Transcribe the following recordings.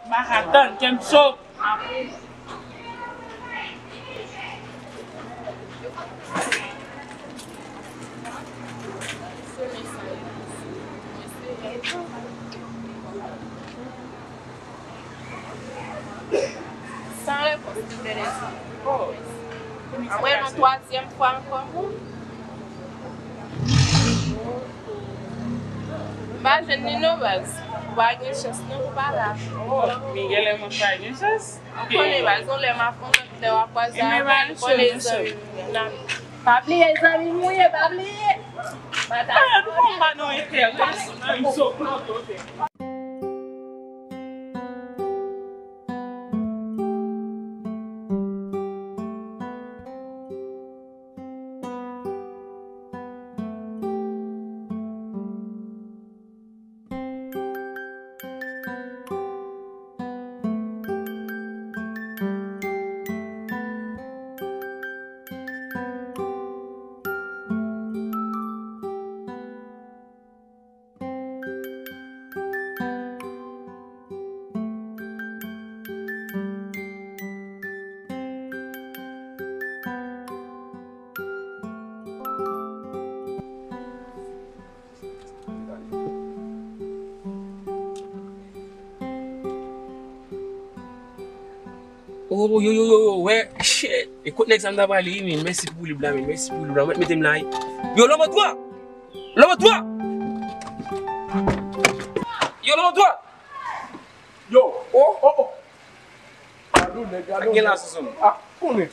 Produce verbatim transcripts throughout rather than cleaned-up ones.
M pa ka tann, kè m cho. San repons, tout bèl ensan. Apre, yon twazyèm fwa ankò. M pa jwenn li non, baz. Ou pa gen chans non pou pale avè m. Oh, Miguel, mwen pa gen chans. Ou konnen, baz, yon lè m ap fè yon lòt lè w ap kwaze avè m, ou konnen zanmi m. Pa bliye zanmi m ou ye, pa bliye. Batay. Ah, nou pa nou enterè. Oh, yo, yo, yo, yo, wè, shit. E kot nèg sa m ta prale, wi, men, mèsi pou lib la, men, mèsi pou lib la. Mwen mete m la, wi. Yo, Lòmò twa! Lòmò twa! Yo, Lòmò twa! Yo, oh, oh, oh. Gade w, nèg, gade w, nèg. Sa k gen la, Soso? Ah, konnen.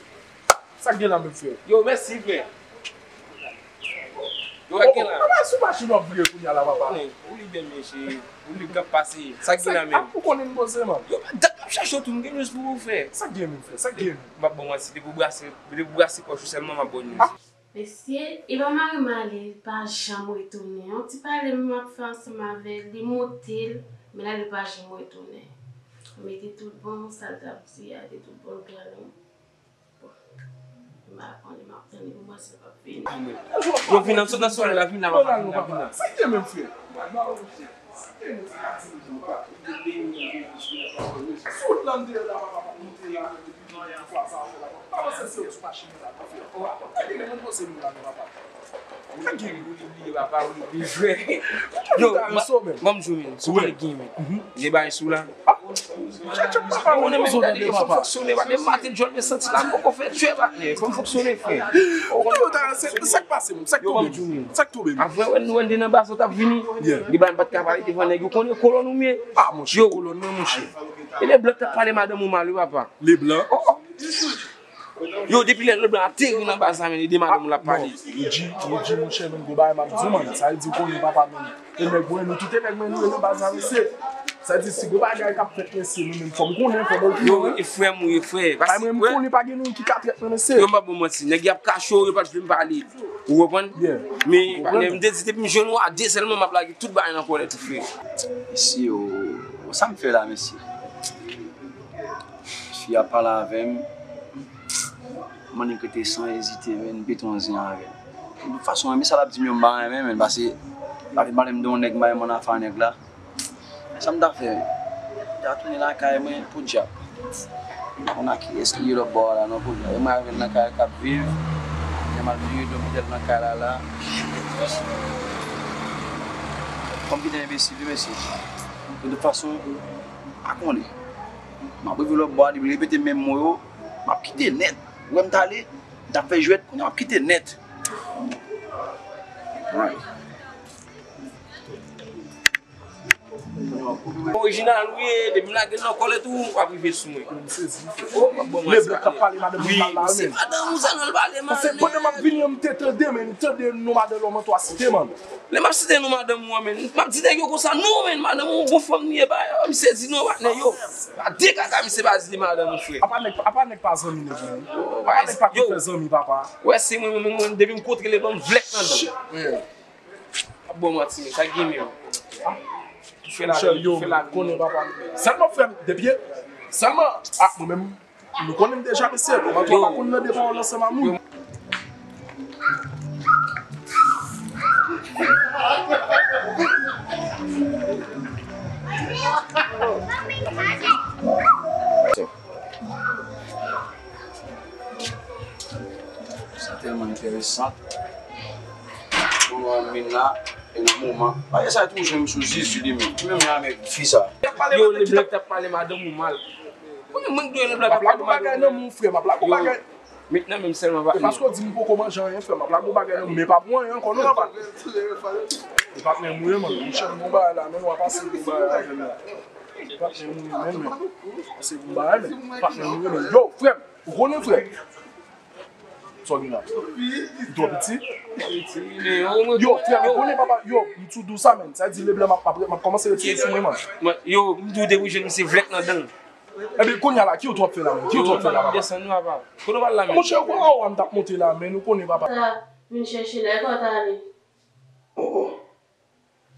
Sa k gen la, menm, frè? Yo, mèsi, frè. Yo, sa k gen la? Papa, sou machin w ap vire kounye a la, papa. Ou li byen, mesye. Ou li k ap pase. Sa k gen la, menm? Ou konnen m poze, man. Yo, dat m ap chache w tou, m gen news pou ou, frè. Sa k gen, menm, frè? Sa k gen, menm? M ap ba w manti, depi w brase, depi w brase pòch ou sèlman, m ap ba w news. Mesye, e pa mari m ale, li pa janm retounen. Yon ti pale m ap fè ansanm avè l, li monte l, men la li pa janm retounen. Mete tout bon, sa l t ap di a, te tout bon, l pran li. Bon, m pa konnen, m ap tann li pou m wè si l p ap vini. Yo vin nan, sot nan solèy la, vin la, papa, vin la, vin la. Sa k gen menm, frè? Yo, ban m di w, men, sou kote gen, men. Gen bagay sou la. Ou konnen, men, gade, fò m fonksyone, patnè, m maten djòl, men santi la poko fè djè, patnè. Fò m fonksyone, frè. Sa k pase, sa k tonbe, sa k tonbe. Apre, wè, nou wè n te nan bazè, w t ap vini. Gen bagay m pa t ka pale devan nèg yo, konnen kolòn ou m ye. Ah, monchè, kolòn mwen, monchè. E Leblanc t ap pale madanm ou mal, wi, papa. Leblanc? Oh, oh. Yo, depi lè Leblanc ateri nan baz la, men, e de madanm ou l ap pale. Yo di, yo di, monchè, menm gwo bagay m ap di w, man. Sa vle di w konnen papa, men. E nèg mwen, nou tout e nèg mwen, nou e nan baz la, mesye. Sa vle di, si gwo bagay k ap fèt, mesye, nou menm, fò m konnen, fò m okouran. Yo, e frè m ou ye, frè. Ay, mwen, m konnen pa gen nou ki ka trèt mwen, mesye. Yo, m pa ba w manti, nèg y ap kache w, yo pa t vle m pale. Ou konprann? Men, m te di, depi m jwenn w a de sèlman, m ap lage tout bagay nan kòlèt ou, frè. Mesye, o, sa m fè la, mesye? Fi a pale avè m, m annik rete san ezite, men, m pete yon zen avè l. De tout fason, men sa l ap di m yo, m pa renmen, men, pase l ap vin pale m de yon nèg, m pa renmen afa nèg la. Sa m ta fè? M ta tounen lakay mwen, podyab. M pa konn ak kiyès li ye lòtbò a la, non, podyab. E mwen avè l nan kay la k ap viv, lè m al vire do m kite l nan kay la, la. Fò m kite enbesil, wi, mesye. De tout fason, m pa konnen. M ap rive lòtbò a, li repete menm mo yo, m ap kite nèt. Ou wè m t ale, m t ap fè jwèt, kounye a m ap kite nèt. Right. Orijinal ou ye, depi m lage l nan kòlèt ou, w ap rive sou mwen. M sezi, wi, frè. Oh, w ap ban mwen. Leblanc k ap pale madanm ou mal la, wi, men. Se madanm ou sa, non, l pale mal, men. Paske pandan m ap vini an, m te tande, men, m tande non madanm Lòmò twa site, man. Lè m ap site non madanm ou an, men, m ap di nèg yo konsa, non, men, madanm ou, bon fanm li ye, ba, m sezi non, patnè, yo. Pa de kaka, misye pa di li madanm ou, frè. Apa nèg, apa nèg pa zanmi nèg, men. Apa nèg pa konn fè zanmi, papa. Wè, se mwen, mwen, mwen, depi m kontre Leblanc, m vlèk nan dan. Ap bon manti, men sa gen menm. Monchè, yo, konnen papa. Sèlman frè m, depi, sèlman, ah, mwen menm, nou konnen m deja, mesye, kòman tou pa konn mande pawòl ansanm a moun. Sant. Mwen wè min la, e nan moman. Bagay sa toujou m sou zizi li menm. Ki menm jan avèk fi sa? Yo, Leblanc t ap pale madanm ou mal. Mwen, mwen, Leblanc t ap pale madanm ou mal. M ap lage yon bagay nan men w, frè, m ap lage yon bagay. Met nan men m sèlman, patnè. E paske w di m poko manje anyen, frè, m ap lage yon bagay nan men w. Men pa pou anyen ankò, non, papa. E patnè m ye, man. Monchè, m gon bagay la, men w ap pase gon bagay avè m la. E patnè m ye, men, men. Pase gon bagay, men. Patnè m ye, men. Yo, frè m, ou konnen, frè m. Sa w gen la? Li twò piti? Yo, frè m, ou konnen, papa, yo, m tou dou sa, menn. Sa di Leblanc, m ap, m ap, m ap kòmanse retire sou mwen, man. Yo, m tou debouje, misye vlèk nan dan l. Ebyen, kounye a la, ki w t ap fè la menm? Ki w t ap fè la, papa? Desann nou, papa. Kote w pral la menm? Monchè, ou konnen w ap tap monte la, menn, ou konnen, papa. Sa, vin chèche la, e kote w t ale? Oh, oh.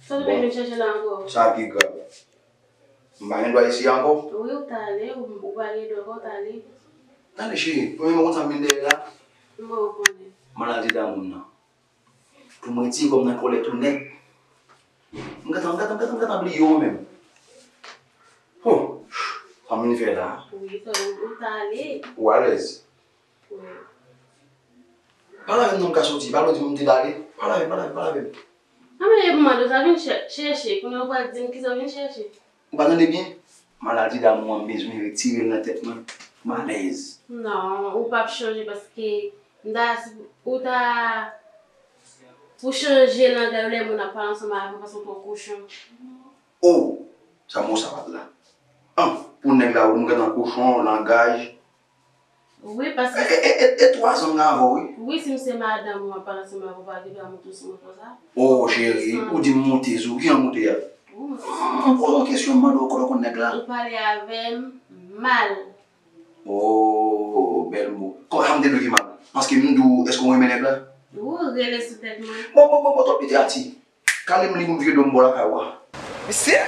Sa w te vin chèche la ankò? Sa pi grav. M pa gen dwa isi ankò? Wi, ou t ale, ou, ou pa gen dwa ankò, ou t ale. Tande, cheri, premye mwen konn sa m vin dèyè la. M wè ou konnen. Maladi damou m nan. Pou mwen retire kò m nan kòlèt ou nèt. M gentan, m gentan, m gentan, m gentan bliye w menm. Huh. Sa m vin fè la? Wi, sa ou, ou t ale. Ou alèz? Wi. Pale avè m non, m ka soti. Pale w di m te t ale. Pale avè m, pale avè m, pale avè m. Anben, e pou mande w sa, vin chè-, chèche. Kounye a ou pral di m kisa w vin chèche. Ou pa tande byen? Maladi damou an, m bezwen retire l nan tèt mwen. M alèz. Non, ou p ap chanje paske m ta, ou ta, pou chanje langay ou lè moun ap pale ansanm avè w paske w twò kochon. Oh! Sa mo sa pa t la. An, pou nèg la, ou m gentan kochon, langaj. Wi, paske. E, e, e, e twa zan m gen avè w, wi. Wi, si m se madanm ou, m ap pale ansanm avè w, pa gen dwa monte sou mwen konsa. Oh, cheri, ou di m monte sou, ki jan monte a? Wi, m. M poze w kesyon, m mande w kote w konn nèg la. Ou pale avè m mal. Oh, bèl mo. Kòman m te dwe di mal? Paske m di w, èske w renmen nèg la? Wi, ou rele sou tèt mwen. Bon, bon, bon, bon, twòp literati. Kale m li pou m vire do m bò lakay ou a. Misye,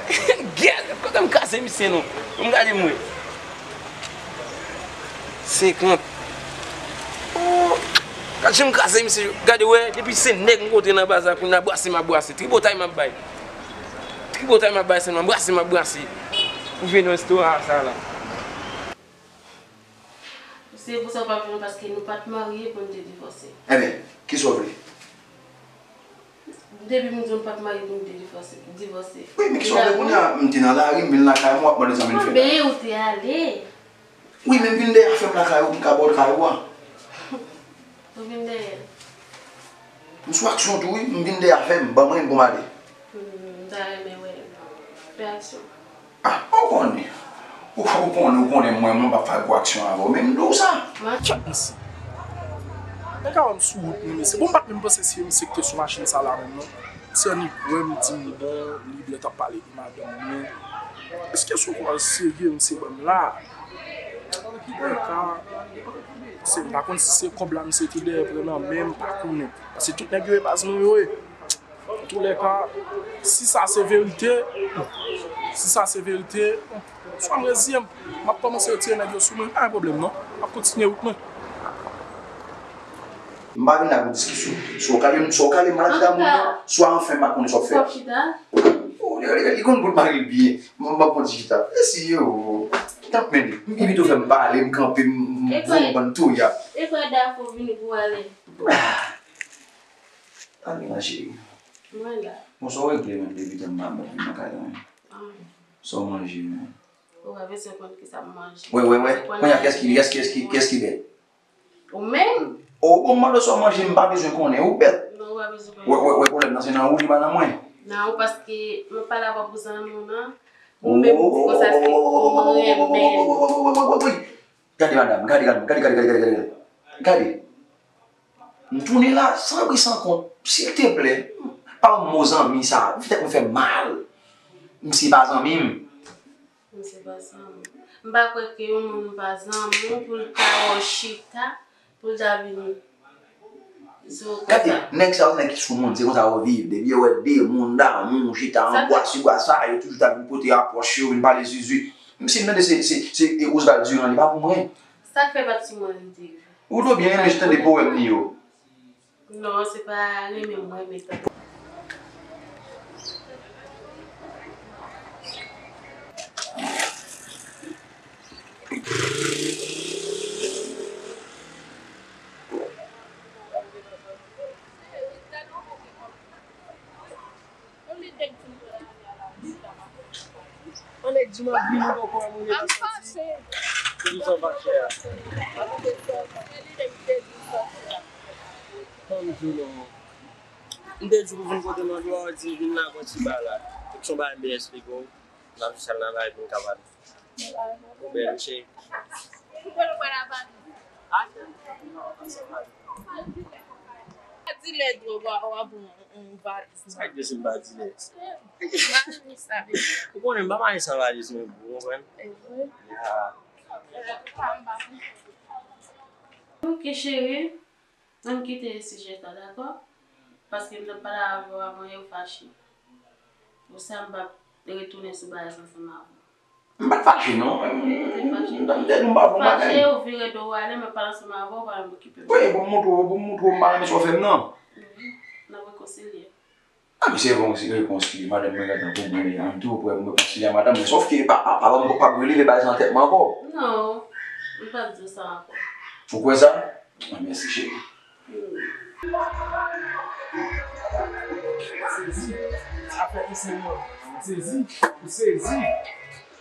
gèl, kote m kraze misye non? Pou m gade m wè. Senkant. Oh, gade jan m kraze misye. Gade wè, depi se nèg m kontre nan baz la, kounye a brase m ap brase. Tripotay m ap bay. Tripotay m ap bay sèlman, brase m ap brase. Pou vin nan restoran sa la. Se pou sa w p ap jwenn paske nou pa t marye pou n te divòse. Enben, kisa w vle? Depi m di w m pa t marye pou n te divòse, divòse. Wi, men kisa w vle kounye a? M te nan lari, m vin lakay mwen, w ap mande sa m vin fè la. Anben, ou te ale. Wi, men m vin dèyè afè m lakay ou, m ka ba w kay ou a. Ou vin dèyè? M sou aksyon tou, wi. M vin dèyè afè m. Ban mwen, m pou m ale. Hmm, m ta renmen wè. Fè aksyon. Ah, ou konnen. Ou, ou konnen, ou konnen mwen, mwen p ap fè gwo aksyon avè w. Men m di w sa. Tchèk misye. Nèg la wè m sou wout mwen, mesye. Bon, m pa t menm panse se misye ki te sou machin sa la menm, non. Ti Annik wè m, di m, bon, li vle t ap pale de madanm mwen. Èske sou kwa serye misye ban m la? Antouka, se, m pa konn si se kòb la misye te dèyè pran nan men m, m pa konnen. Paske tout nèg yo e baz mwen yo ye. Antoulèka, si sa se verite, si sa se verite, swa m reziye m, m ap kòmanse retire nèg yo sou mwen, pa gen pwoblèm non. M ap kontinye wout mwen. M pa vin la pou diskisyon. Swa w kale m, swa w kale maladi damou m nan, swa anfen m pa konnen sa w ap fè. Ou ap chita? Oh, li, li, li konn bout mari l byen. M, m ap pran ti chita. Esi yo. Tanpri, m pi pito fè m pale, m kanpe, m, m, m, m ban touya. E kwa Dafo vini pou ale? Ah. Annik la, cheri. Mwen la. Bon, sa w regle menm depi tan m pa, m pa vin nan kay la menm? Ah. Sa w manje menm? Ou pa bezwen konn kisa m manje. Wè, wè, wè. Kounye a, kiyès ki, kiyès, kiyès ki, kiyès ki bèt? Ou menm? O, bon, m mande w sa w manje, m pa bezwen konnen, ou bèt. Non, ou pa bezwen konnen. Wè, wè, wè, pwoblèm nan, se nan ou li pa nan mwen. Nan ou, paske mwen pale avè w pou zanmi w nan. Ou menm ou di konsa se ou m renmen. Gade, madanm, gade, gade, gade. Gade. M tounen la, san pri san kont, silteplè, pa ban m mo zanmi sa, tèt mwen fè mal. Misye pa zanmi m. Misye pa zanmi w. M pa kwè ke yon moun pa zanmi w pou l ta wè w chita, pou l ta vin di w konsa. Gade, nèg sa yo, nèg ki sou moun, se konsa yo viv. Depi yo wè de moun damou, chita an bwa si bwa sa, yo toujou ta vin pote apwòch yo, vin pale zuzu. Misye m tande se, se, se, e, Oswald Durand, li pa pou mwen. Sa k fè pa t sou mwen li te vin. Ou tou byen renmen tande powèm li yo. Non, se pa renmen mwen, men tande. Yon nèg di m ap vini, poko wè moun yo nan santi. Poukisa w fache a? Ban m di w non. M te di w pou vin kote m andeyò, w di vin la pou yon ti bagay la. Se yon bagay m te esplike w. N ap jis al nan lari pou n ka pale. Ou bèl, wi, cheri. Ou kwè nou pral avè nou? Di lè dwòg, w a, w a bon, yon valiz. Sa k di si m pa di lè? Ou konnen m pa mache san valiz mwen, ou konprann? Ya. Ok, cheri. Ann kite sijè sa, dakò? Paske m t ap pale avè w avan yè, ou fache. Pou sa, m p ap retounen sou bagay sa ansanm avè w. M pa t fache, non. M, m, m, m te di w m pa fè yon bagay. Fache, ou vire do w ale, m ap pale ansanm avè w, ou pa menm okipe m. Wi, pou m montre w, pou m montre w m pa renmen sa w fè m nan. Wi, n ap rekonsilye. A, men se bon, se repons ki madanm mwen gentan pou mwen, men an tou prè pou mwen rekonsilye ak madanm mwen. Sòf ke pa, pa, pa, pa, pa relevé bagay sa nan tèt mwen ankò. Non, m p ap di w sa ankò. Ou kwè sa? Ah, mèsi, cheri. Sezi. Afè ki se mwen. Sezi. Sezi.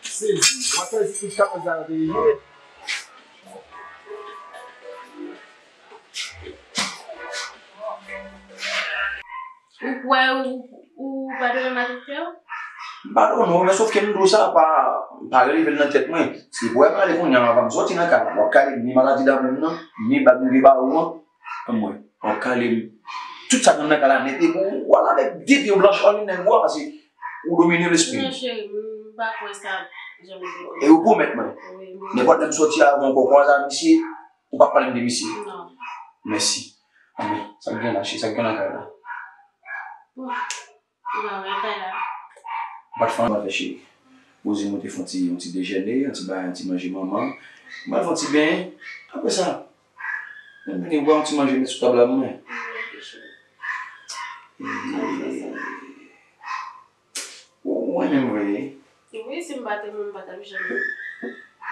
Sezi. Mwen sezi tout sa konn sa te ye. Ou kwè ou, ou padone m ak tout kè w? M padone w, men sòf ke m di w sa pa, pa relevé l nan tèt mwen. Se pou w pale kounye a, anvan m sòti nan kay la. W ap kale m ni maladi damou m nan, ni bag m te ba ou an. Anmwey, w ap kale m. Tout sa k nan kay la nèt. Epi w al avèk de pye w blanch, all in nèg ou a, paske ou domine lespri m. Non, cheri, m pa kwè sa, jan m te kwè. E ou pwomèt mwen. Wi, m pwomèt. Nenpòt lè m sòti avè w ankò, kwaze ak misye, ou p ap pale m de misye. Non. Mèsi. Anben, sa k gen la, cheri, sa k gen nan kay la? Bon, ou pa wè kay la. M pa t fè anyen, m pa t fè, cheri. Poze m, te fè yon ti, yon ti dejène, yon ti bagay, yon ti manje manman. M pa t fè yon ti benyen. Apre sa, m vini bwè yon ti manje, met sou tab la pou mwen. Ok, cheri. Ou, ou renmen m vre? Wi, si m pa t renmen w, m pa t ap janm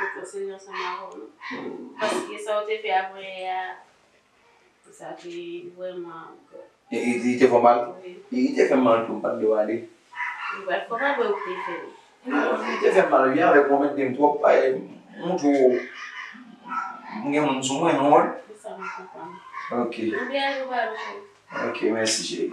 rekonsilye ansanm avè w, non. Paske sa w te fè avan yè a, sa te vrèman... E, e, li te fè w mal? Wi. E, li te fè m mal tou, m pa t dwe ale. Li pa t fè w mal, men ou te fè l. Non, li te fè m mal, wi, avèk ou, ou mete m twòp, e, montre w, m gen moun sou mwen, non, wè? Se sa m konprann. Ok. Anbyen, nou pale, cheri. Ok, mèsi, cheri.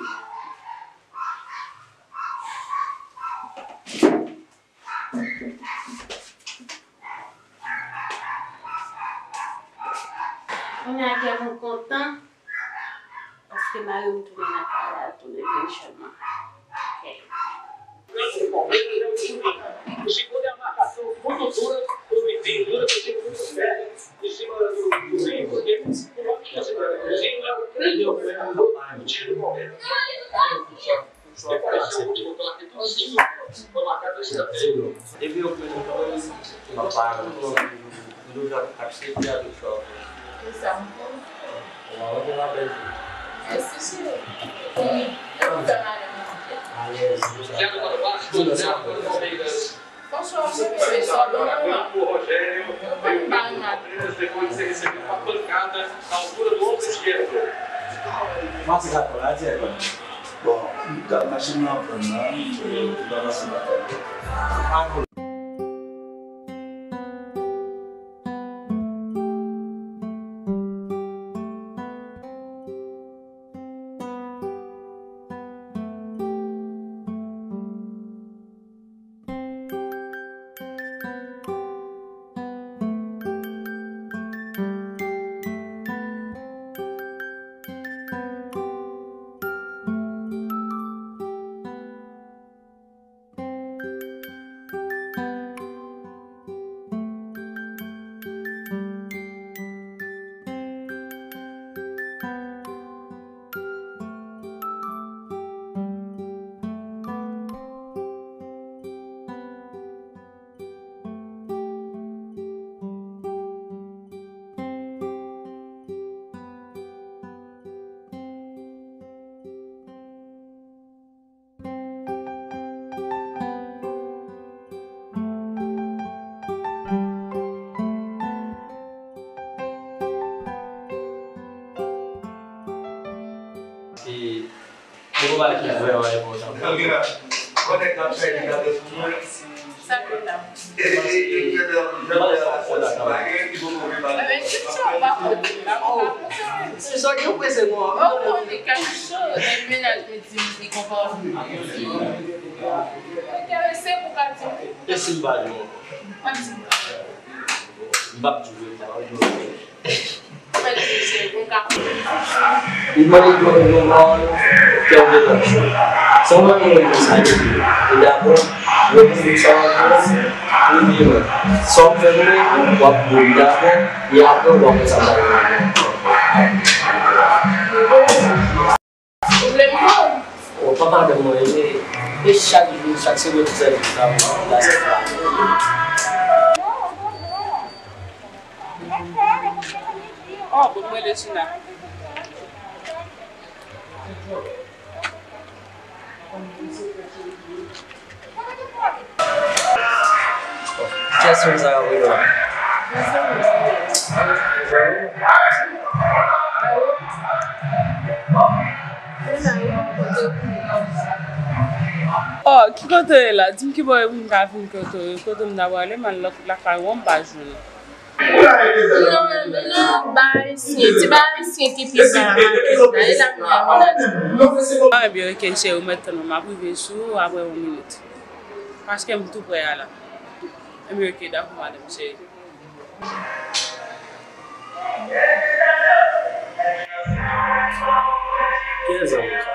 Kounye a kè mwen kontan, paske mari m tounen nan kay la, l tounen jwenn chanm an. Ok. Epi yo pran yon tan, m ap pa aksepte a tout chòk. Mwen se sa m konn. Waw, mwen te rapèl. Mèsi, cheri. Mwen kontan madanm mwen. Alèz, mwen sa. Di nou sa. Franchman, se bebe sa, non, non. Mwen pa renmen. Mwen pa renmen. Mwen se dakò, la, di dakò. Bon, gad machin nan pran nan, li pa pase batay. E, se yon bagay ki vrèman enpòtan. Bon nèg k ap fè li gade sou mwen. Dakota. Mwen pa konn. Ou konnen kay cho, men mennaj mwen di m li konpòte. Enterese pou ka di m. E si m pa di w ankò? M ap di w. M p ap di w vre, m pa di w vre. Li mande pou yon moun kè w gentan cho. Se yon moun ki sa ye. Ou dakò? Yo di sa w ap fè, ou di mwen. Sa w ap fè mwen, w ap di w dakò, e apre w ap fè sa m ta vle. Ou vle m bon? Ou pa madanm mwen, e, e chak jou, chak semèn, ou sèvi sa pou la sèvi. Oh, bon, mwen, Regina. Kiyès moun sa yo rele la? Oh, ki kote w ye la? Di m ki bò m ka vin kote w ye. Kote m ta prale, m al lòt lakay ou an, m pa jwenn ou. Non, non, ba ayisyen, ti ba ayisyen ki pi ba maten sa, e la pou mennaj. Ah, ebyen, ok, cheri, ou mèt tann mwen, m ap rive sou ou apre yon minit. Paske m tou prè a la. Ebyen, ok, dakò, madanm, cheri. Ki zanmi sa?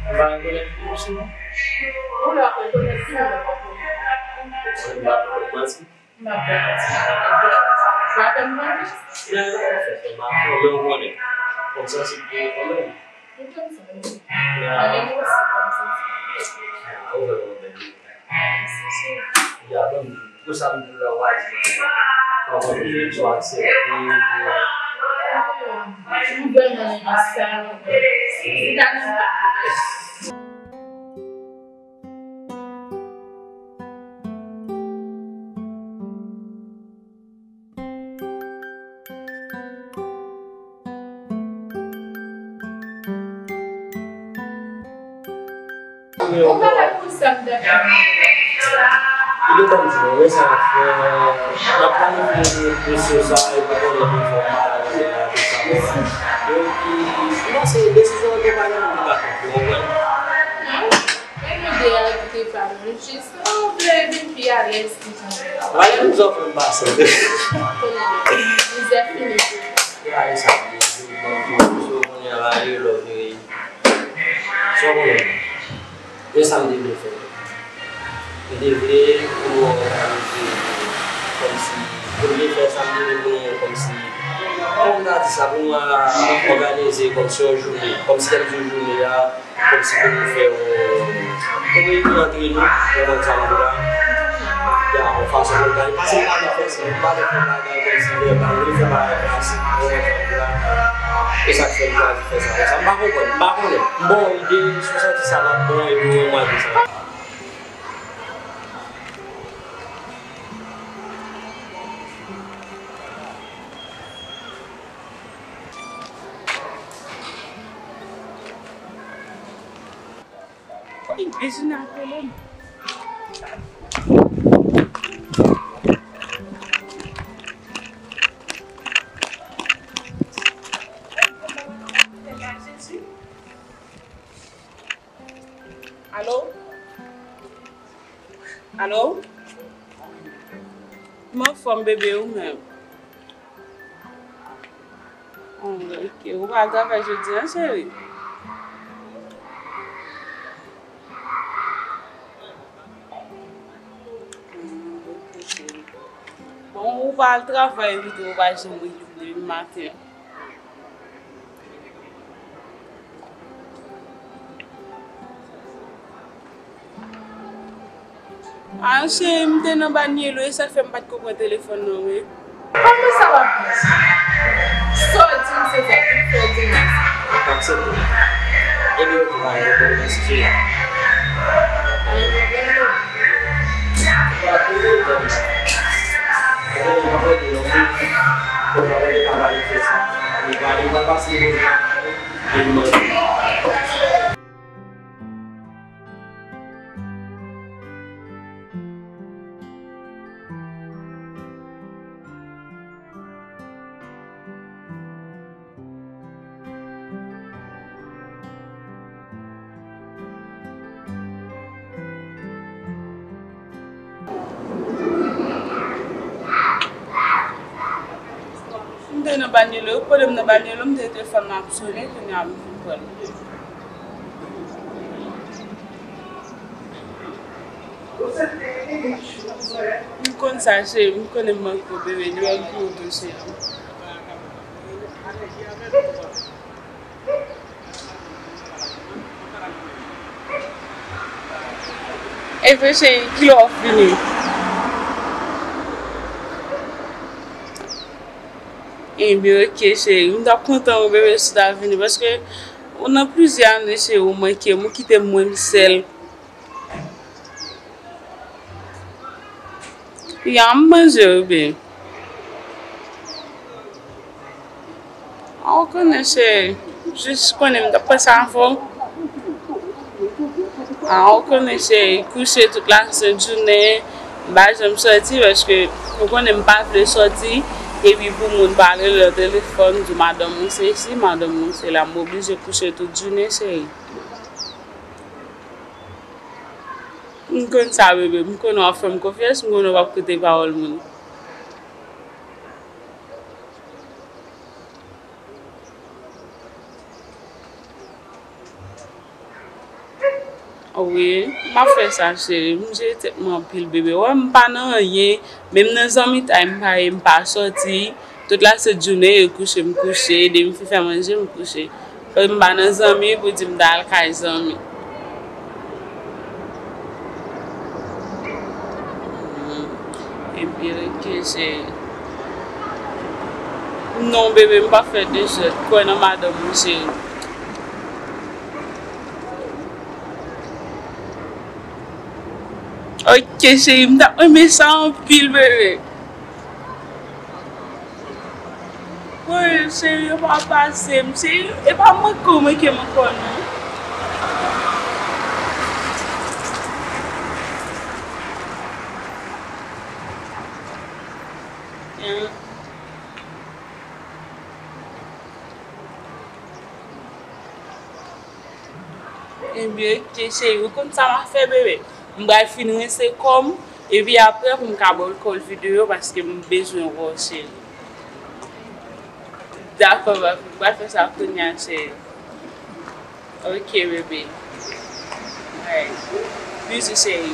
M pa rekonèt li, mesye. Ou la rekonèt li, ou la pa konèt. M pa konèt manti. M ap fè manti. Sa fè m manti. Ya, sa fè m manti, men ou konnen. Kòm sa, se pou ou konnen. Ou konn sa, wi. Ya. Mwen menm osi, kòm sa. Ya, ou fè m manti. Ya, bon, pou sa m di la, w a di, w a di, w a aksepte. M vrèman renmen sa, m ta renmen pa. Ou pa la pou sa m t ap fè. Li gentan di nou, men sa n ap fè, n ap planifye kesyon sa, e pou konnen pou fè malad la, tout sa, bon. Epi, non, se desizyon an, nou pa gen moun ki pa konprann, ou konprann? Mwen mande a kite pa nou, jis, ou vle vin pi alèz ki jan. Alèz, nou zòf menm pase. Konnen, mizè fini. Gade sa, bon, bon, bon, bon, kounye a la, yo lòv nou, wi. Sa w konnen? Men sa m te vle fè. M te vle pou nou òganize kòmsi, pou nou te fè sa m te vle pou nou kòmsi, kòman m ta di sa, pou nou a òganize kòmsi yon jounen, kòmsi tèm di jounen a, kòmsi pou nou fè yon, pou nou ekri antre nou, pou mwen sa m di la, ya, yon fason pou nou gade, paske m pa vle fè sa, m pa vle fè bagay kòmsi vèbal, m vle fè bagay klasik, pou mwen sa m di la, e sa k fè m chwazi fè sa konsa, m pa konprann, m pa konnen, m ba w ide, si w santi sa p ap bon, epi mwen, mwen di sa. Wi, Regina, kolon. Alo? Alo? M anfòm, bebe, ou menm? Oh, ok. Ou pa al travay jodi a, cheri? Ah, ok, cheri. Bon, ou pa al travay, pito ou pa janm rele m depi maten. Ah, cheri, m te nan banyelo, e sa k fè m pa t ko pran telefòn nan, wi. Kòman sa w ap di? Sa w di m se sa, tout sa w di m se sa. Ou pa aksepte. Ebyen, ok, pa gen pwoblèm, si se sa. Pa gen pwoblèm, non. Pa gen pwoblèm, non. Ebyen, m ap rele non, wi. Ou pa rele, pa pale, fè sa. Ou pale, ou pa pase, ou pa pale. Epi, m ap rele. Banyolo, pwoblèm nan Banyolo, m te telefòn nan ap sone, kounye a m vin pran l. M konn sa, cheri, m konnen m manke w, bebe, li wè m pou ou tou, cheri. Ebyen, cheri, kilè w ap vini? Ebyen, oke, cheri. M t ap kontan, wi, bebe, si w ta vini, paske ou nan plizyè ane, cheri, ou manke m, ou kite m mwen m sèl. Ya, m manje, wi, bebe. A, ou konnen, cheri. Jis konnen m t ap panse avè w. A, ou konnen, cheri, kouche tout lasent jounen, m pa janm sòti, paske ou konnen m pa vle sòti, epi pou moun pale lè telefòn, di madanm ou se isi, madanm ou se la, m oblije kouche tout jounen, cheri. M konn sa, bebe, m konnen w ap fè m konfyans, m konnen w p ap koute pawòl moun. Wi, m ap fè sa, cheri. M jere tèt mwen anpil, bebe. Wè, m pa nan anyen. Menm nan zanmitay, m pa ye, m pa sòti. Tout lasent jounen, e kouche, m kouche. Depi m fin fè manje, m kouche. Fòk m pa nan zanmi pou di m ta al kay zanmi. Epi, oke, cheri. Non, bebe, m pa fè dezòd. Kwè nan madanm ou, cheri. Oke, cheri, m t ap renmen sa anpil, bebe. Woy, cheri, yo pa pase m, cheri, e pa manke w manke m ankò, non. Ebyen, oke, cheri, ou konn sa m ap fè, bebe? M pral fin rense kò m, epi apre pou m ka ba w kòl videyo, paske m bezwen wè w, cheri. Dakò, papi, m pral fè sa kounye a, cheri. Oke, bebe. Alright. Bizou, cheri.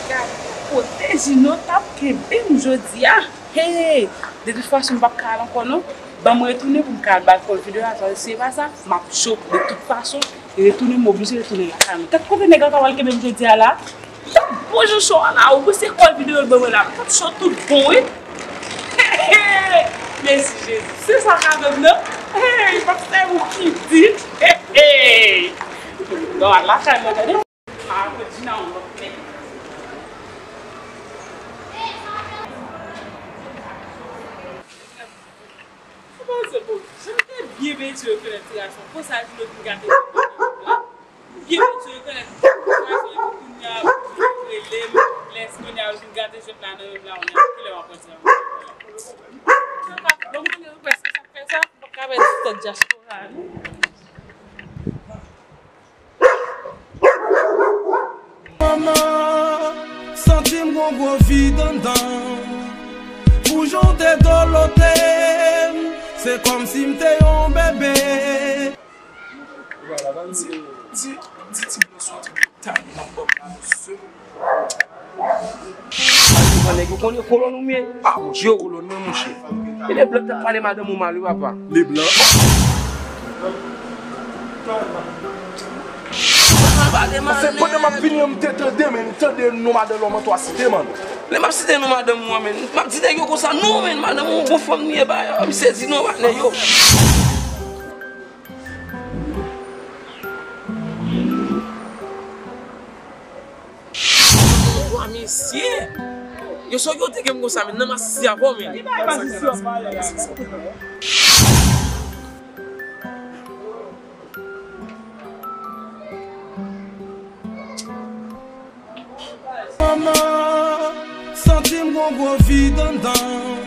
Gad kote Jino t ap kenbe m jodi a. Hey! De tout fason, m p ap ka al ankò non. Ban m retounen pou m ka al ba l kòl videyo a, paske si se pa sa, m ap cho de tout fason. Retounen, m oblije retounen lakay mwen. Gad kote nèg la ta pral kenbe m jodi a la. Gad bon jan cho a la, ou se kòl videyo l ban mwen la. Gad cho tout bon, wi. Mèsi, Jezi. Se sa k avè m nan. Hey, pastè ou ki di. Hey, hey. Bon, al lakay mwen, tande. A, Regina, on lòt nèg. Ou panse, bon, jan m te byen bedi rekonèt ti gason, konsa Jino vin gate jwèt la nan menm la. M byen bedi rekonèt ti gason, epi kounye a, li rele m, lè kounye a, li vin gate jwèt la nan menm la, kounye a, kilè w ap rantre anba la? Sa ka bon, mwen, prèske sa k fè sa, m pa ka pèdi sòt dyaspora, non. Manman, santi m gon gwo vid anndan. Pou jan w te dolote m, se kòmsi m te yon bebe. Di, di, di ti blan soti lopital, l ap ban m la, mesye. Nèg yo konnen kolòn ou m ye. Ah, monchè, yo kolòn mwen, monchè. E Leblanc t ap pale madanm ou mal, wi, papa. Leblanc? Anfen, pandan m ap vini an, m te tande, men m tande non madanm lòm an twa site, man. Lè m ap site non madanm ou an, men, m ap di nèg yo konsa, non, men, madanm ou, bon fanm li ye, ba, m sezi non, patnè, yo. Wa mesye! Yo, sa yo te gen m konsa, men nan m ap sezi avè w, men. Manman, santi m gon gwo vid anndan.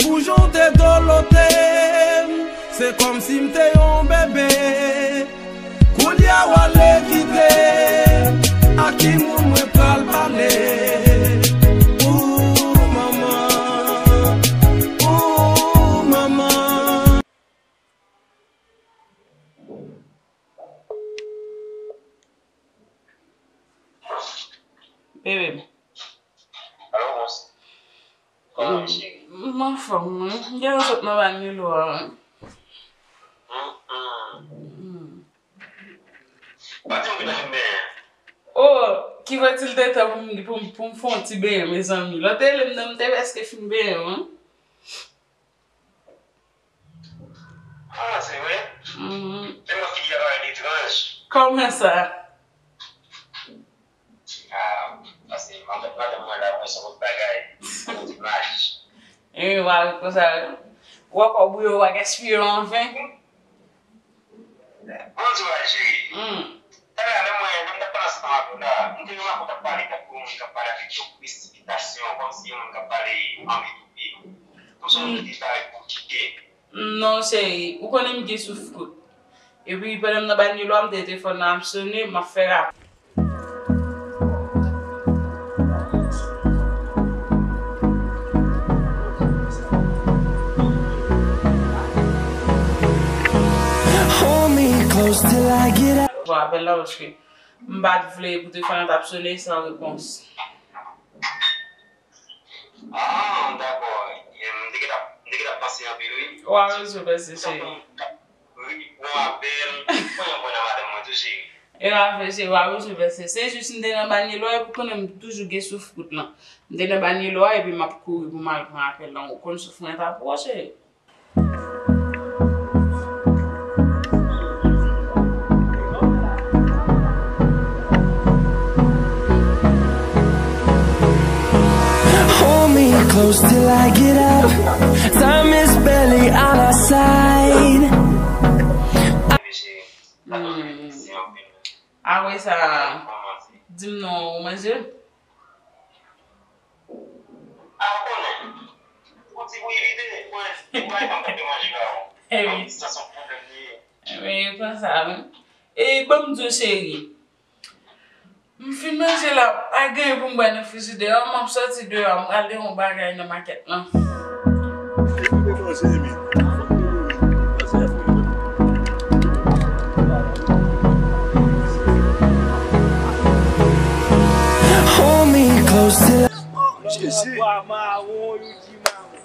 Pou jan w te dolote m, se kòmsi m te yon bebe. Kounye a w ale kite m, a ki moun mwen pral pale? Ooh, manman. Bebe m. Alo, bòs. Kòman w ye, cheri? M anfòm, wi. M gentan sot nan banyo a, wi. Mm, mm. Pa di m ou gentan fin benyen. Oh, ki vre ti l te tan pou m, pou m, pou m fè yon ti benyen, mezanmi. Lè w te rele m nan, m te prèske fin benyen, wi. Ah, se vre? Mhm. Men mwen figi a parèt etranj. Kòman sa? Ah, paske madanm, madanm mwen la, mwen se yon bagay, yon ti maj. E wi, w a ret konsa, wi. Ou ankò bouyi, w a gaspiye anfen. Bonswa, cheri. Hmm. Talè a, lè mwen, lè m t ap pale ansanm avè w la, m te remake w t ap pale tankou yon moun k ap pale avèk yon presipitasyon, kòmsi yon moun k ap pale anvi toupe. Kòmsi yon moun ki te parèt pou kite. Non, cheri, ou konnen m gen souf kout. Epi, pandan m nan banyo a, m te telefòn nan ap sone, m ap fè rapèl. Hold me close till I get up. Bon, apèl la, paske m pa t vle pou telefòn nan t ap sone san repons. Ah, dakò. Em, m te gentan, m te gentan panse anpil, wi. Ou a rezon, pèse, cheri. Wi, bon apèl. Mwen, mwen nan madanm mwen tou, cheri. E pa vre, cheri, ou a rezon, pèse. Se jis m te nan banyo a, epi konnen m toujou gen souf kout lan. M te nan banyo a, epi m ap kouri pou m al pran apèl lan. Ou konn souf mwen t ap wo, cheri. Hold me close till I get up. Time is barely on our side. Hmm. Apre sa, di m non, ou manje? A, ou konnen. Yon ti bouyi vide, mwen, mwen pa gen tan de manje la, wi. E wi. Sa se yon pwoblèm li ye. E wi, e konsa, wi. E ban m di w, cheri. M fin manje la, pa gen anyen pou m bwè nan frijidè a, m ap sòti deyò, m prale yon bagay nan makèt lan. Epi mwen manje, men. Hold me close till I Jezi.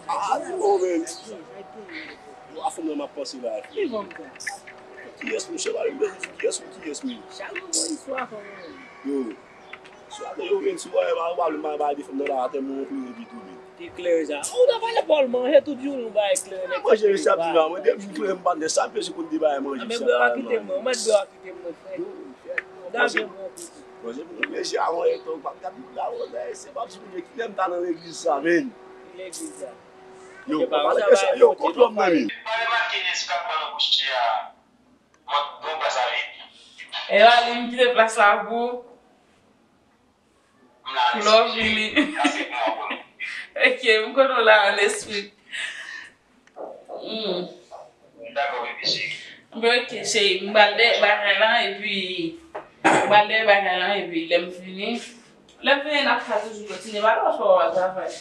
Ah, non, men. Yo, a fanm nan m ap panse la. Kiyès, monchè, pa vin bezwen di kiyès, men kiyès, men. Yo. Swa te yo vin sou, eh, pa, pa, pa, pa, de fanm nan la, atè, mwen, mwen, mwen, pito, men. Te klè sa. Ou ta pale pa w manje tout jou, nou bay klè. Manje, sa di la, mwen, depi m klè, m pa de sa, pèse konn de bay manje. Ah, men sa, bwè a kite mwen, mwen bwè a kite mwen, frè. Manje, manje avan, etan, ou pa gad moun la, se pa ti moun ki lè m ta nan legliz sa, men. Ki legliz sa? Yo, pa pale de sa, yo, kont lòm nan, men. Pa remake nèg ki ap pran nan bouch li a, mwen bon plas la vit. E la, li m kite plas la pou ou. Pou lè w vini. Ok, m konnen w la an espri. Hmm. Dakò, bebe cheri. Ben, ok, cheri, m pral dèyè bagay lan, epi, m pral dèyè bagay lan, epi lè m vini, lè m vini, n ap ka toujou kontinye pale, paske w al travay.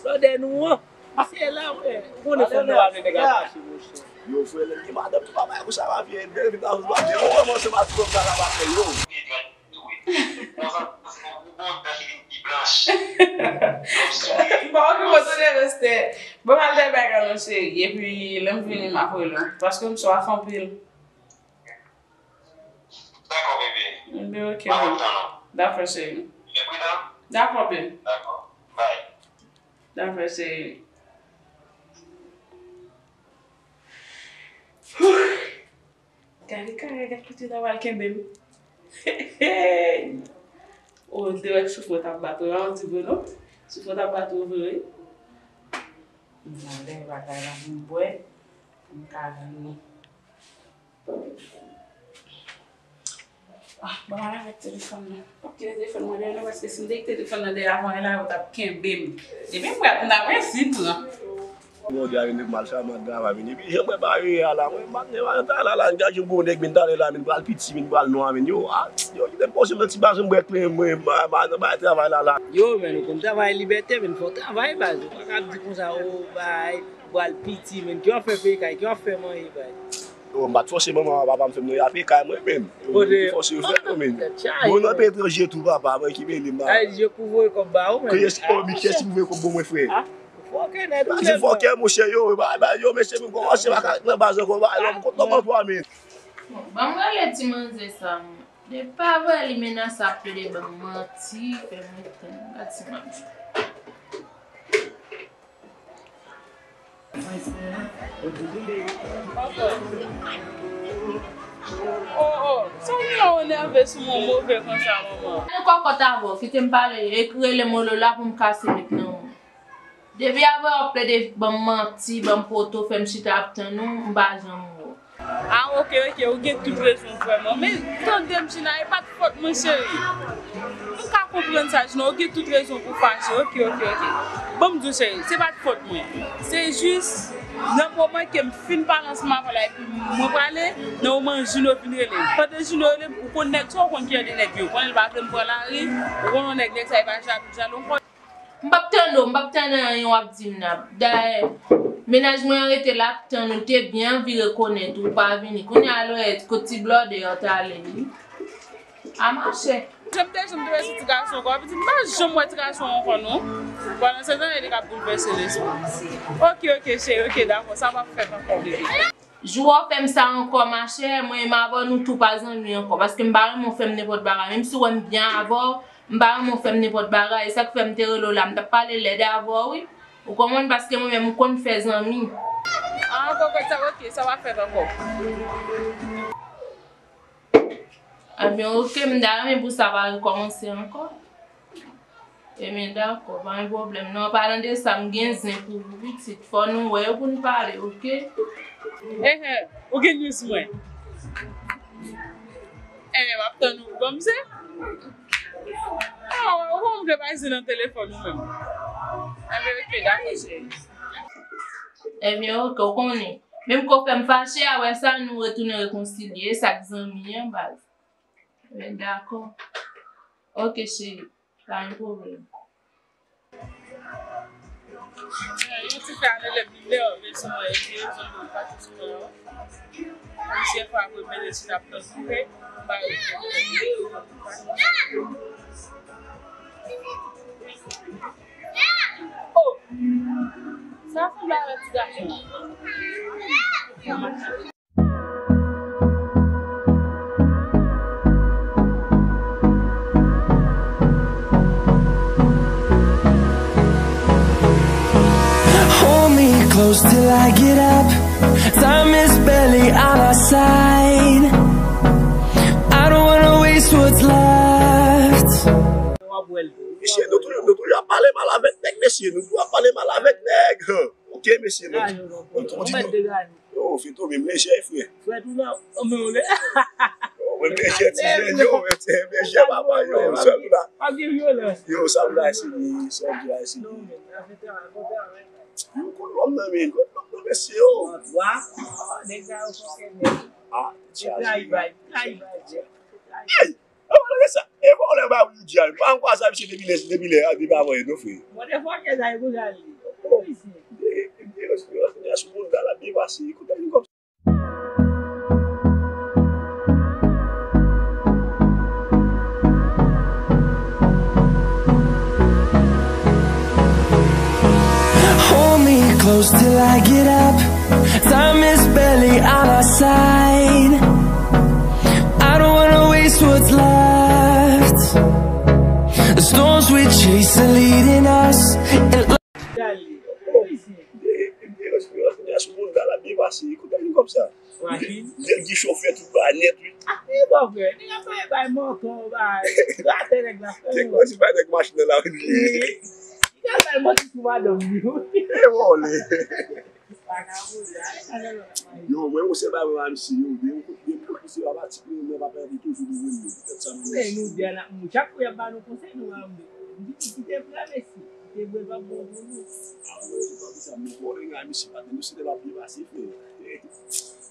Lòdè nou an. Misye la, frè. Ou konnen fanm nan pa vle nèg al mache, monchè. Yo, frè, lè gen madanm tou pa bay konsa, pa vye, bèl vin nan pa vye. Ou kòmanse pa twò sa la pa fè, yo. M pa okipe w, tande, reste. Bon, al dèyè bagay lan, cheri. Epi, lè m vini, m ap rele w. Paske m swaf anpil. Dakò, bebe. Bebe, ok. Pa kontan, non. Dakò, cheri. Bebe, pridan. Dakò, bebe. Dakò. Bye. Dakò, cheri. Gade kare, gade kote l ap al kenbe m. Oh, m te wè souf mwen t ap bat, wi, pa yon ti vre, non. Souf mwen t ap bat, wi, vre, wi. M pral dèyè bagay la pou m bwè, pou m ka vini. Ah, ban m al avèk telefòn nan. Pa kite telefòn mwen dèyè non, paske si m te kite telefòn nan dèyè avan, la yo t ap kenbe m. Depi m prèt, m t ap resi pran. Bon, Dieu, avè nèg mal fè mal travay, men epi jan mwen pa ye a la, mwen pa t nan travay la, la, m gade yon gwo nèg, men talè la, men pral piti, men pral nwa, men yo, ah, yo, kite m poze nan ti bazen, m bwè kle, mwen, ba, ba, nan bay travay la, la. Yo, men nou konn travay libète, men fò travay, baz. Ou pa ka ap di konsa, o, bay, pral piti, men ki w ap fè peye kay, ki w ap fè manje, bay. Yo, m pa t fòse manman an, papa m fè m nan yape kay mwen menm. Yo, mwen ki fòse yo fè yo menm. Bon, nan peyi etranje tou, papa, mwen ki mele m. Ay, je pou voye kòb ba ou menm. Kiyès ki, oh, men kiyès ki pou voye kòb ban mwen, frè? Ah, fòkè nèt ou. Fòkè, monchè, yo, ba, ba, yo, mesye, m kòmanse pa ka nan baz ankò, ba, yo, m kontan mwen twa men. Bon, ban m rele ti manzè sa, mwen. Li pa vre, li menas ap plede ban m manti, fè mwen tann. Gad ti manzè. Oh, oh, sa w gen la w nève sou mwen move konsa, manman? Mwen kòkòt avè w, kite m pale, e rele m olo la pou m kase met nan ou. Depi avè w ap plede ban m manti, ban m poto, fè m chita ap tann ou, m pa janm wè w. Ah, ok, ok, ou gen tout rezon, vrèman. Men, tande m, China, e pa t fòt mwen, cheri. M ka konprann sa, China, ou gen tout rezon pou fache. Ok, ok, ok. Ban m di w, cheri, se pa t fòt mwen. Se jis, nan moman ke m fin pale ansanm avè w la, epi mwen prale, nan moman Jino vin rele m. Pandan Jino rele m, ou konn nèg sa, ou konn ki jan de nèg yo. Ou konn l pa vle m pran lari, ou konn yon nèg, nèg sa, e pa jalou, jalou, ou konn. M p ap tann ou, m p ap tann anyen w ap di m nan. Dayè, mennaj mwen an rete la ap tann ou, te byen anvi rekonèt ou, ou pa vini. Kounye a lè w wè kot ti blòdè an t ale, wi. A machè. Janm te janm te wè se ti gason ankò, epi di m pa janm wè ti gason ankò non. Pandan se tan li k ap boulvèse lespri. Ok, ok, cheri, ok, dakò, sa p ap fèt ankò, bebe. Jou w fè m sa ankò, machè, mwen menm avè w nou tou pa zanmi ankò, paske m pa renmen w fè m nenpòt bagay, menm si w wè m byen avè w, m pa renmen w fè m nenpòt bagay, e sa k fè m te rele w la, m t ap pale lèd avè w, wi. Ou konprann, paske mwen menm, m konn fè zanmi. Ah, ankò, ankò, sa, ok, sa pa fèt ankò. Ebyen, ok, m ta renmen pou sa pa rekòmanse ankò. Ebyen, dakò, pa gen pwoblèm. Non, an palan de sa, m gen zen pou ou, pitit. Fò nou wè yo pou n pale, ok? Enhen, ou gen news mwen. Enhen, m ap tann ou pou ban m zen. Ah, ou konn m vle bay zen nan telefòn ou menm. Enben, ok, dakò, cheri. Enben, ok, ou konnen. Menm ke w fè m fache, apre sa, nou retounen rekonsilye. E sa k zanmi an, baz. Enben, dakò. Ok, cheri. Pa gen pwoblèm. Yon ti fè anele m nève sou mwen, epi rezon pou l fache sou mwen an. Plizyè fwa apre m mete ti nap nan koupe, m pa yo. Oh! Sa sanble avèk ti gason an. Hold me close till I get up. Time is barely on our side. I don't wanna waste what's left. Mesye, nou toujou, nou toujou ap pale mal avèk nèg, mesye. Nou toujou ap pale mal avèk nèg. Ok, mesye, nou, nou, nou di nou. Yo, Fito, men m lejè, frè. Frè tou la, o men w le. Yo, men m lejè, ti jèn, yo, men m lejè, papa, yo, sa m la. Pa gen vyolans. Yo, sa m la, se li, sa m la, se li. Non, men, afè travay, bon travay. Yo, kote lòm nan, men, kote lòm nan, mesye, yo. Wa, nèg sa yo fòkè nèt. Ah, tèt chaje. Trayi bay, trayi bay. Hey! E vòlè sa, e vòlè ba Willy Dial. Pa ankò sa, misye depi lè, depi lè, depi avan yè, non, frè. Mwen, de fwa, kè sa, e pou Jali. Oh, misye. E, e, e, e, e, sou moun la, la byen pase. Kote vin kòb sa? Hold me close till I get up. Time is barely on our side. I don't wanna waste what's left. The storms we chase are leading us. And Dale. Oh, misye. Sou moun la, la byen pase. Kote vin kòb sa? Machin. Nèg gen chofè tout bagay nèt, wi. Ah, e bon, frè. Nèg ap bay mòkò, bay gratè nèg la, frè. Te kòmanse bay nèg machin nan la, wi. Li ap bay manti sou madanm li, wi. E vòlè. Yo, mwen, yon sèl bagay mwen pa misye, yo, de yon kote, de yon kote, se pa pati pou mwen, pa pèdi toujou pou mwen, yo. Poutèt sa, mwen, men nou di a n ap mouri. Chak kou y ap ba nou konsèy, nou pa vle. M di, kite frè, mesye. Kite frè, pa bon pou nou. A, mwen, se pa pou sa, mwen, bon, nèg la, misye, pa te nou, se te pa byen pase, frè.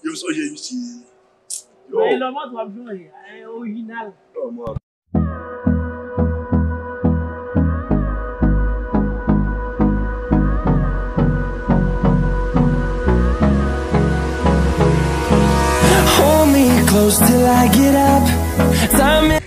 Yo, sonje, misye. Yo. Mwen, lòm an, w ap jwenn, e, orijinal. Lòm an. Close till I get up. Time is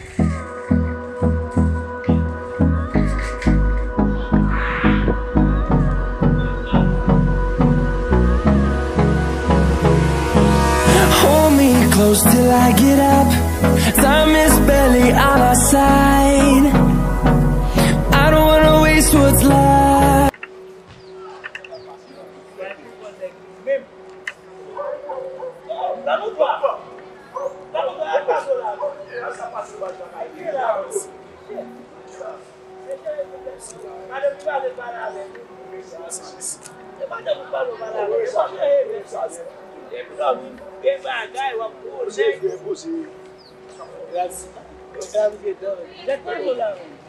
Hold me close till I get up. Time is barely on our side. I don't wanna waste what's left.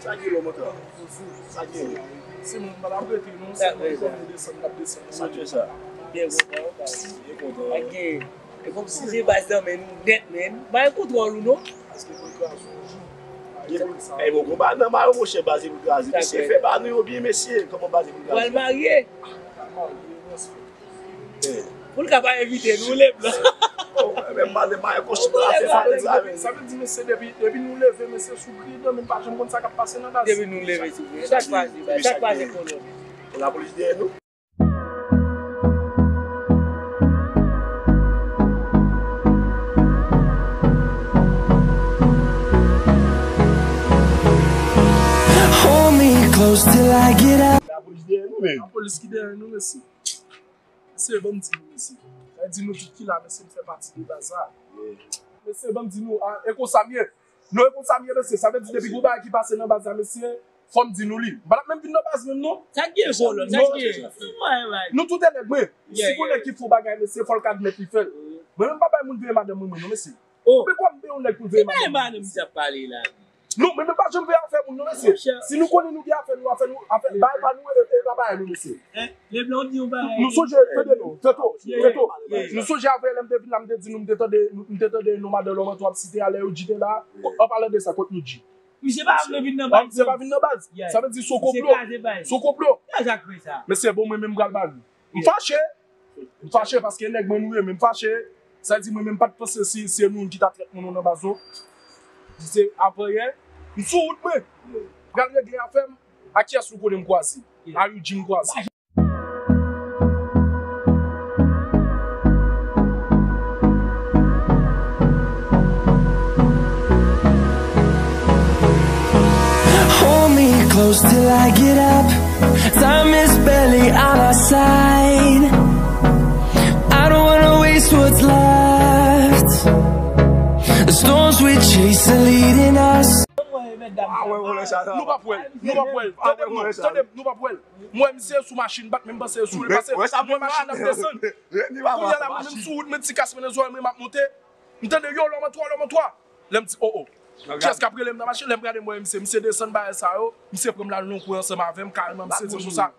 Sa gen lò, mwen, sa gen lò. Se mwen, m pa t ap rete, non. Se mwen, m desann, m ap desann. Sa k fè sa? Byen kontan, baz. Byen kontan. Ok. E kòmsi se baz nan men nou nèt, men. Bay kontwòl ou, non. Paske pou kraze yon jou. E bon, konba nan mayo, monchè, baz pou kraze. Mesye, fè ba nou yo byen, mesye. Kòman baz pou kraze? Pral marye. Pral marye, respè. Pou l ka pa envite nou, Leblan. Oh, men m pale, bay kòch la, fè sa, fè sa, men. Sa vle di, mesye, depi, depi nou leve, mesye, sou kriye, men pa janm konn sa k ap pase nan baz. Depi nou leve, sou kriye. Sa k pase, bay? Sa k pase, kolonèl? Lapolis dèyè nou. Hold me close till I get up. Lapolis dèyè nou, men. Lapolis ki dèyè nou, mesye. Mesye, ban m di nou, mesye. Sa di nou tout ki la, mesye, m fè pati de baz la. Mesye, ban m di nou, ah, e konsa m ye. Non, e konsa m ye, mesye. Sa vle di depi gon bagay ki pase nan baz la, mesye, fò m di nou li. M pa t ap menm vin nan baz menm, non. Sa k gen, kolonèl? Sa k gen? Nou tout e nèg, mwen. Si gon nèg ki fè yon bagay, mesye, fò l ka admèt li fè l. Mwen menm, m pa bay moun veye madanm mwen, mwen, non, mesye. Oh. Men kòman m veye yon nèg pou l veye madanm mwen? Se pa madanm misye ap pale la. Non, men nou pa janm veye afè moun, non, mesye. Si nou konnen nou gen afè nou, afè nou, afè, bagay pa nou, e, e pa bagay nou, mesye. Hein? Leblan di yon bagay. Nou sonje, tande non, Feto, Feto. Nou sonje avè lè m te vin la, m te di nou, m te tande, m te tande non madan Lòmantwa ap site a lè Youdji te la. An palan de sa, kot Youdji? Misye pa vle vin nan baz. Misye pa vin nan baz. Sa vle di se yon konplo. Se yon konplo. Mesye, bon, mwen menm m pral ba nou. M fache. M fache paske nèg mwen nou ye, men m fache. Sa di mwen menm m pa t panse si se nou ki ta trèt moun nan baz yo. Di se avanyè. M sou wout mwen. Pral regle afè m. A kiyès nou konnen m kwaze? A Youdji m kwaze. Hold me close till I get up. Time is barely on our side. I don't wanna waste what's left. The storms we chase are leading us. Nou p ap wè l, nou p ap wè l. Tande m non, tande m, nou p ap wè l. Mwen, misye sou machin, m pa t menm panse sou li. Pase mwen machin ap desann. Kounye a la, mwen menm sou wout, mwen ti kas mwen nan zòrèy mwen, m ap monte. M tande yo, Lòmantwa, Lòmantwa. Lè m di, oh, oh. Kiyès k ap rele m nan machin? Lè m gade, m wè misye, misye desann bagay sa yo. Misye pran m l al nan yon kwen ansanm avè m, kareman, misye di m konsa.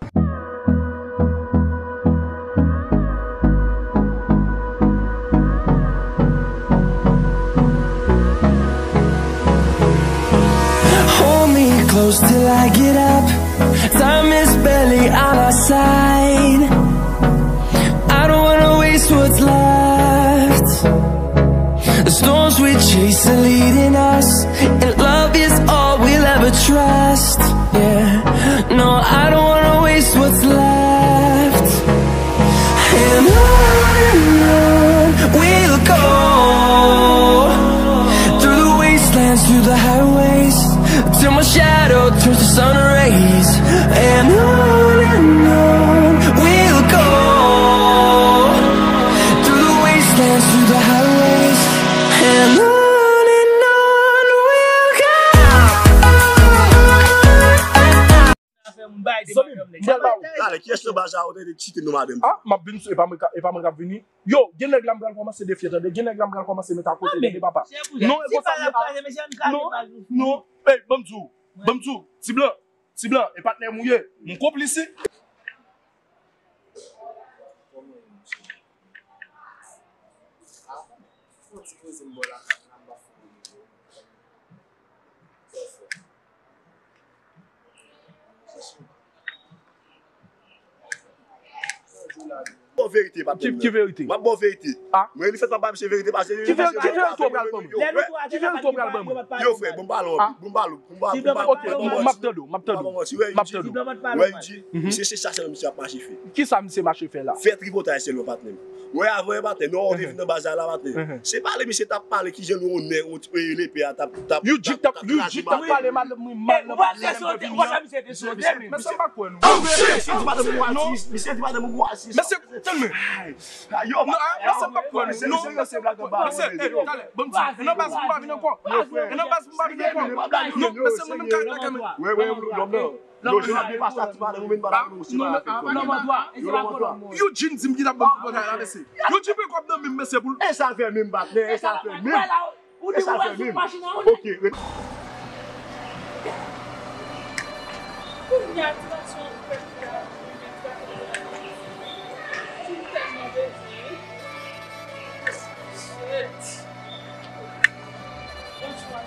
Hold me close till I get up. Time is barely on our side. I don't wanna waste what's left. The storms we chase are leading us, and love is all we'll ever trust. Yeah, no, I don't wanna waste what's left. And on and on we'll go, through the wastelands, through the highways, till my shadow turns to sun rays. And on and on we'll go, through the wastelands, through the highways, and on and on we'll go. Zanmi m, m pral ba ou. Talè, kiyès nan baz la ou te chite non madanm? Ah, m ap vin sou, e pa mwen k ap, e pa mwen k ap vini. Yo, gen nèg la m pral kòmanse defye, tande. Gen nèg la m pral kòmanse met akote, tande papa. Non, e konsa m ye. Non, non. Ey, ban m di w, ban m di w, Ti Blan, Ti Blan, e patnè m ou ye. M konplis wi. Fon ti poze m bò lakay la, m pa fini. Verite, patnè. Ki, ki verite? M ap ba w verite. Ah. Mwen, li fèt pa ba misye verite, paske ki verite, ki verite w pral ban mwen? Ki verite w pral ban mwen? Yo, frè, bon, m pale w anpil. Bon, m pale w. Bon, m pale w. Ok, m ap tande w, m ap tande w. M ap tande w. Wè, Youdji, misye, se sa sèl misye ap mache fè. Ki sa misye mache fè la? Fè tripotaj sèlman, patnè. Wè, avan, patnè, nou te vin nan baz la, patnè. Se pale misye t ap pale kijan nou onè, on ti, e, lepe a t ap, t ap, Youdji t ap, t ap Youdji t ap pale madanm mwen mal nan pati a, lè m te vini an. Mesye, m pa kwè nou. Mesye, di madanm ou atis. Mesye, di madanm ou atis. Mesye, tann mwen. Yo, non, ah, mesye, m pa kwè nou. Non, mesye, m pa kwè. Mesye, eh, talè, ban m di, e nan baz mwen pa vin ankò. E nan baz mwen pa vin ankò. Non, mesye, mwen menm ka atake mwen. Wè, wè, lòm nan. Yo, jan ap pase a ti madanm ou vin madanm ou se pa afè. Yo, lòm an twa. Youdji di m ki t ap ban m ti bagay la, mesye. Youdji pran kòb nan men m, mesye, pou l. E sa fè menm, patnè, e sa fè menm. Ou di ou pral sou machin nan, ou di. Ok, ret. Kounye a, ti gason an fèt la, li tèlman bezwen. Shit. Bonjou.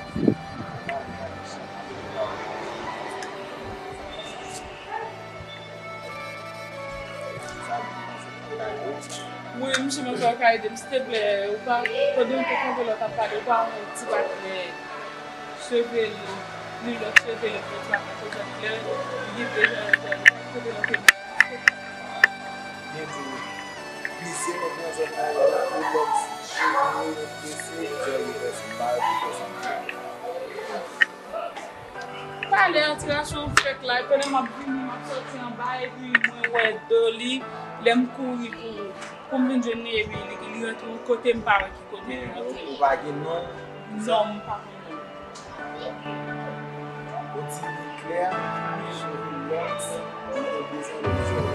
Wi, m chèche yon frè w ka ede m, silteplè. Ou pa, pandan w te kanpe la w t ap pale, ou pa wè yon ti patnè cheve li, li lòt cheve li, pou ti patnè kote klè, li gen de jan yon jan, li pa kote lòt. Byen di wi. Plizyè nèg nan zòn nan yo, yo lòt cheve yo, yo trese, jòl yo pèse, m pa wè pou pèsonn. Talè an ti gason fèk la, pandan m ap vini, m ap sòti anba, epi mwen wè do li, lè m kouri pou, pou m vin jwenn li, epi li, li rantre yon kote m pa wè ki kote li rantre. Ou pa gen non? Non, m pa konn non. Ou di li klè, cheve lòt, mwen bezwen li jòl.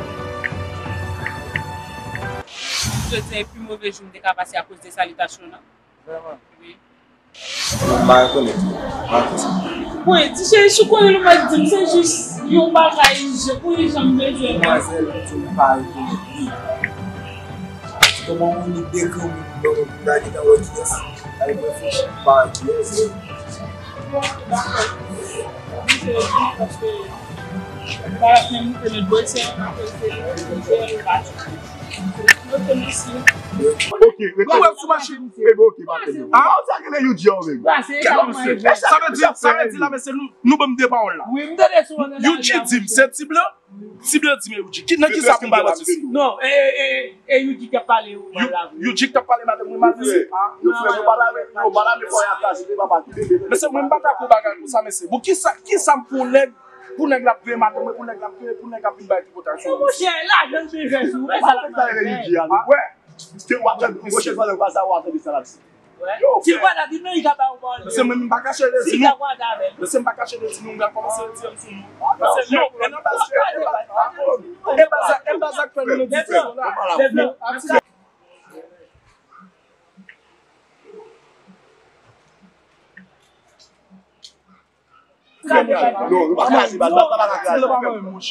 Jodi a e pi move jou m te ka pase akoz de salitasyon nan. Vrèman? Wi. Mwen pa rekonèt li. Makis. Bon, ti cheri, si w konnen nou mèt di m, se jis yon bagay, je, pou li janm bezwen. Demwazèl di m pa rekonèt li. Kòman w nik dekri w menm, bon, pou m ta gentan wè kiyès? Ay, m reflechi, m pa wè kiyès. Bon, dakò. Misye di paske m pa t ap menm moute met bwè, se yon akoz de li, se yon bagay. Ok, rete. Mwen wè l sou machin. Ebe, ok, pa pè. Ah, sa rele Youdji an menm. Sa vle di, sa vle di la, mesye, nou, nou ban m de pawòl la. Wi, m tande sou Youdji di m, se ti blan. Ti blan di m, Youdji. Ki, nan ki sa pou m ba mesye? Non, e, e, e, e Youdji k ap pale ou mal la. Youdji k ap pale madanm mwen mal, mesye. Yo frè, yo pa la, yo pa la, men fò y ap kaze, papa, ki bebe. Mesye, mwen m pa dakò bagay konsa, mesye. Bon, ki sa, ki sa m pou nèg Pou nèg la ap veye madanm mwen, pou nèg la ap veye, pou nèg ap vin bay tripotay sou mwen. Monchè, lajan l bezwen sou ou, men sa l ap mande. Wè. Ke w ap tande, pwochèn fwa lè w pase a, w ap tande sa l ap di. Yo, frè. Mesye, mwen m pa kache de di nou. Mesye, m pa kache de di nou, m pral kòmanse retire m sou nou. Mesye, yo, e nan baz, e nan baz, e nan baz ak fè nou nan diskisyon la. Non, nou pa kraze baz, baz la pa ka kraze.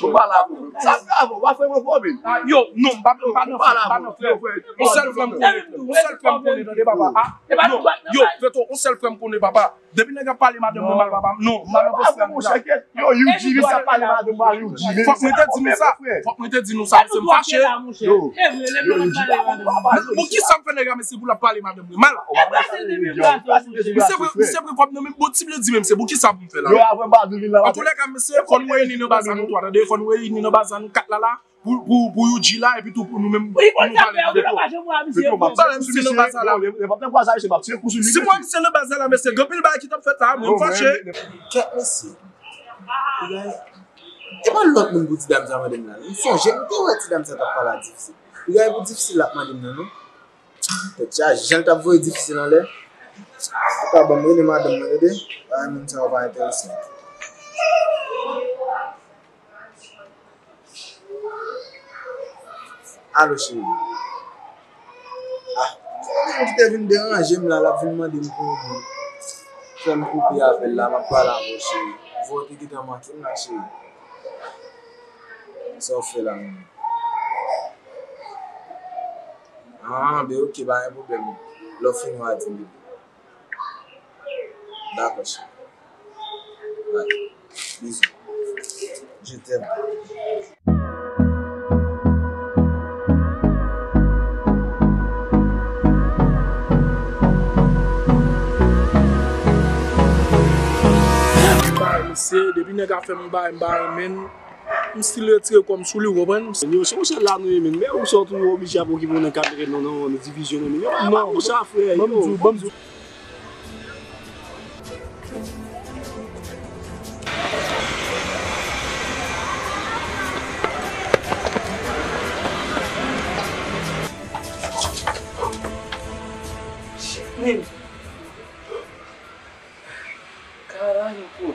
Ou pa la pou sa grave, ou pa fè mwen pwoblèm. Yo, non, m pa, m pa nan frè, m pa nan frè. Yon sèl frè m konnen, yon sèl frè m konnen, tande papa. Ah, non, yo, Feto, yon sèl frè m konnen, papa. Depi nèg ap pale madanm mwen mal, papa, non, m pa nan pòs frè m la. Yo, Youdji, misye ap pale madanm mal, Youdji. Fòk mwen te di nou sa. Fòk mwen te di nou sa, mesye, m fache. Yo, yo, Youdji. Bon, kisa m fè nèg la, mesye, pou l ap pale madanm mwen mal? Misye pran, misye pran kòb nan men m, bon, ti blan di menm, se pou kisa pou m fè la? Antoulèka, mesye, fò n reyini nan baz la nou twa, tande, fò n reyini nan baz la nou kat la la, pou, pou, pou Youdji la, epi tou pou nou menm, pou nou pale. Pale misye nan baz la la. Si m wè misye nan baz la la, mesye, gen anpil bagay ki t ap fèt la, mwen m fache. Kèt, mesye. E pa lòt moun pou ti dam sa mande m la. M sonje, m te wè ti dam sa t ap pale a difisil. Li gen pou difisil l ap mande m nan, non. Tèt chaje, jan l t ap voye difisil anlè. Ou ka ban m rele madanm mwen, tande? Bagay moun sa yo pa enterese m. Alo, cheri. Ah, se moun ki te vin deranje m la, l ap vin mande m pou yon moun. Fè m koupe apèl la, m ap pale avè w, cheri. Vwa w te gentan manke m la, cheri. Sa w fè la menm? Ah, ben ok, pa gen pwoblèm. Lè w fini, w a di m, bebe. Dakò, cheri. Bye. Bizou. Je t'aime. Se depi nèg ap fè m yon bagay m pa renmen l, m still retire kò m sou li, ou konprann? Yo, se konsa la nou ye menm. Men ou sòt ou oblije ap okipe w nan kad nou, nan, nan divizyon nou menm. Yo pa, pa konsa, frè. Ban m di w, ban m di w. Shit, man. Kara, yo, po.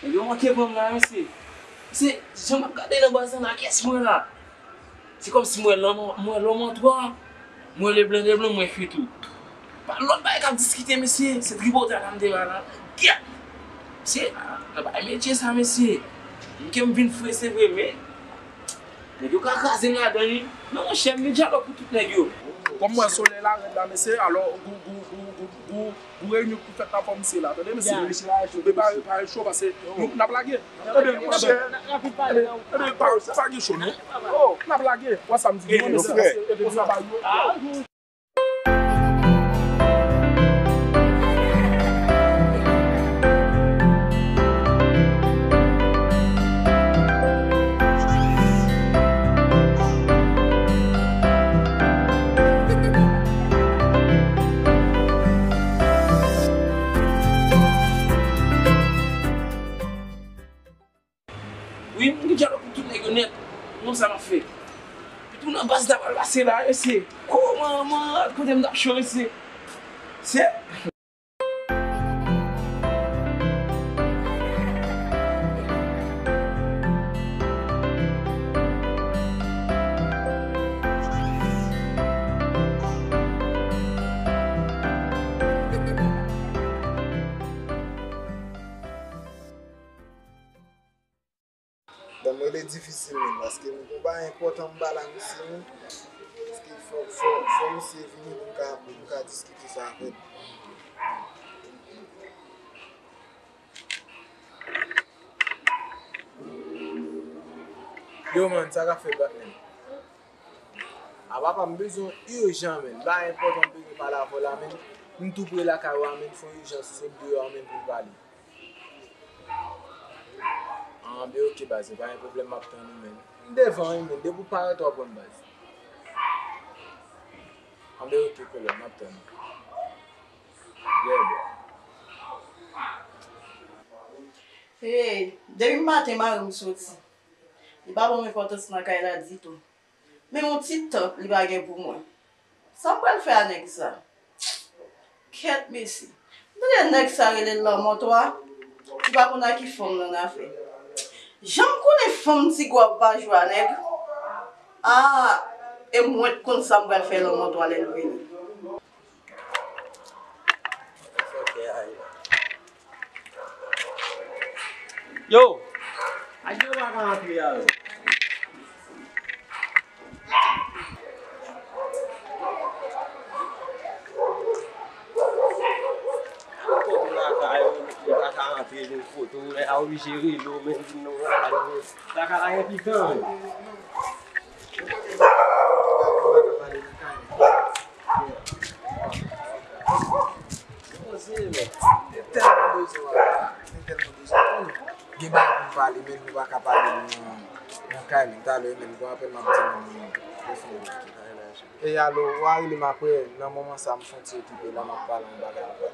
Nèg yo manke pran m la, mesye. Mesye, jan m ap gade nan baz lan la, kiyès m wè la? Se kòmsi m wè lòm, m wè lòm an twa, m wè Leblan, Leblan, m wè Fitou. Pa lòt bagay k ap diskite, mesye, se tripotay la m te ba la. Gèt! Mesye, nan bagay metye sa, mesye. M ke m vin fre, se vre, men nèg yo ka kraze m ladan, wi. Non, monchè, m gen dyalòg pou tout nèg yo. Kòm m wè solèy la rèd la, mesye, alò, gou, gou, gou, gou, gou, gou reyinyon pou fèt la fò misye la, tande, mesye. Prepare, prepare cho, paske nou, n ap lage. Tande, monchè. Tande, pa, pa gen cho, non. N ap lage. Wè sa m di, non, mesye, paske epi sa ba yo. Wi, m gen dyalòg pou tout nèg yo nèt. Ou konn sa m ap fè. Pitou nan baz la pral pase la, mesye. Kòman, man, kote m t ap cho, mesye. Se Ban m rele difisil menm, paske m gon bagay enpòtan m ba la misye menm. Paske fò, fò, fò misye vini pou m ka, pou m ka diskite sa avè l. Yo, man, sa k ap fèt, batman? A papa, m bezwen w ijan, menn. Bagay enpòtan m bezwen pale avè w la, menn. M tou pre lakay ou a, menn. Fè yon ijans, se deyò a, menn, pou m pale. Anben, oke, baz, se pa yon pwoblèm, m ap tann ou, menn. M devan, wi, menn. Depi w parèt, w ap wè m, baz. Anben, oke, kolèg, m ap tann ou. Yeah, bro. Hey, depi maten mari m soti. Li pa ban m enpòtans nan kay la ditou. Menm yon ti tan li pa gen pou mwen. Sa m pral fè a nèg sa? Kèt mesye. M tande nèg sa rele Lanmò twa. Li pa konn a ki fanm nan n afè. Jan m konnen fanm ti gwa pa jwe a nèg. Ah, e mwen k konn sa m pral fè Lanmò twa lè l vini. Yo! Aji yo pa ka antre a yo. Yo pa ka antre, yo foto, yo oblije rele w, men di nou, lakay la gen pikan, men. Gen bagay pou m pale, men nou pa ka pale nan, nan kay, men talè, men m gon apèl m ap di nou, men telefòn. E alo, w a rele m apre, nan moman sa, m fon ti okipe la, m ap pale yon bagay apre.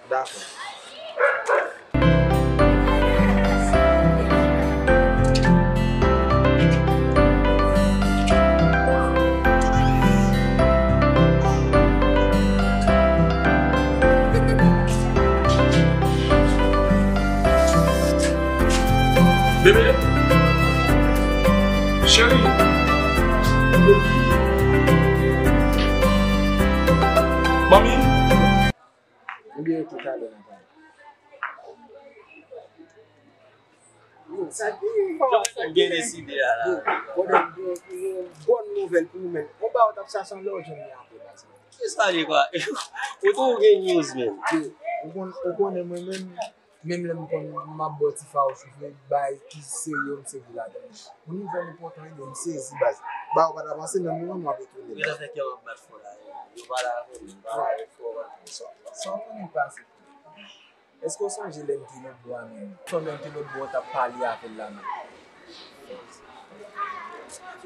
Dakò. Bebe! Cheri! Manmi! Ebyen, ok, talè n ap pale. Yo, sa ki yon bagay sa gen deside a la. Yo, bon, bon, bon, bòn nouvèl pou ou menm. Yon bagay w t ap chache anlè w jwenn li apre, baz. Kisa li kwa? Ou tou gen news, men. Yo, ou konn, ou konnen mwen menm, menm lè m konn m ap bò ti fawouch, ou vle bay ki serye, m sezi ladan. Yon nouvèl enpòtan, yo, m sezi, baz. Ba, ou pa ta panse, nan moman m ap retounen. Yo ta fè kè w ap bat fò la. Yo pale avè m, yo pale avè fò. Sa, sa w konnen pase. Èske w sonje lè m te lòtbò a menm? Fanm lè m te lòtbò an t ap pale avè l la menm.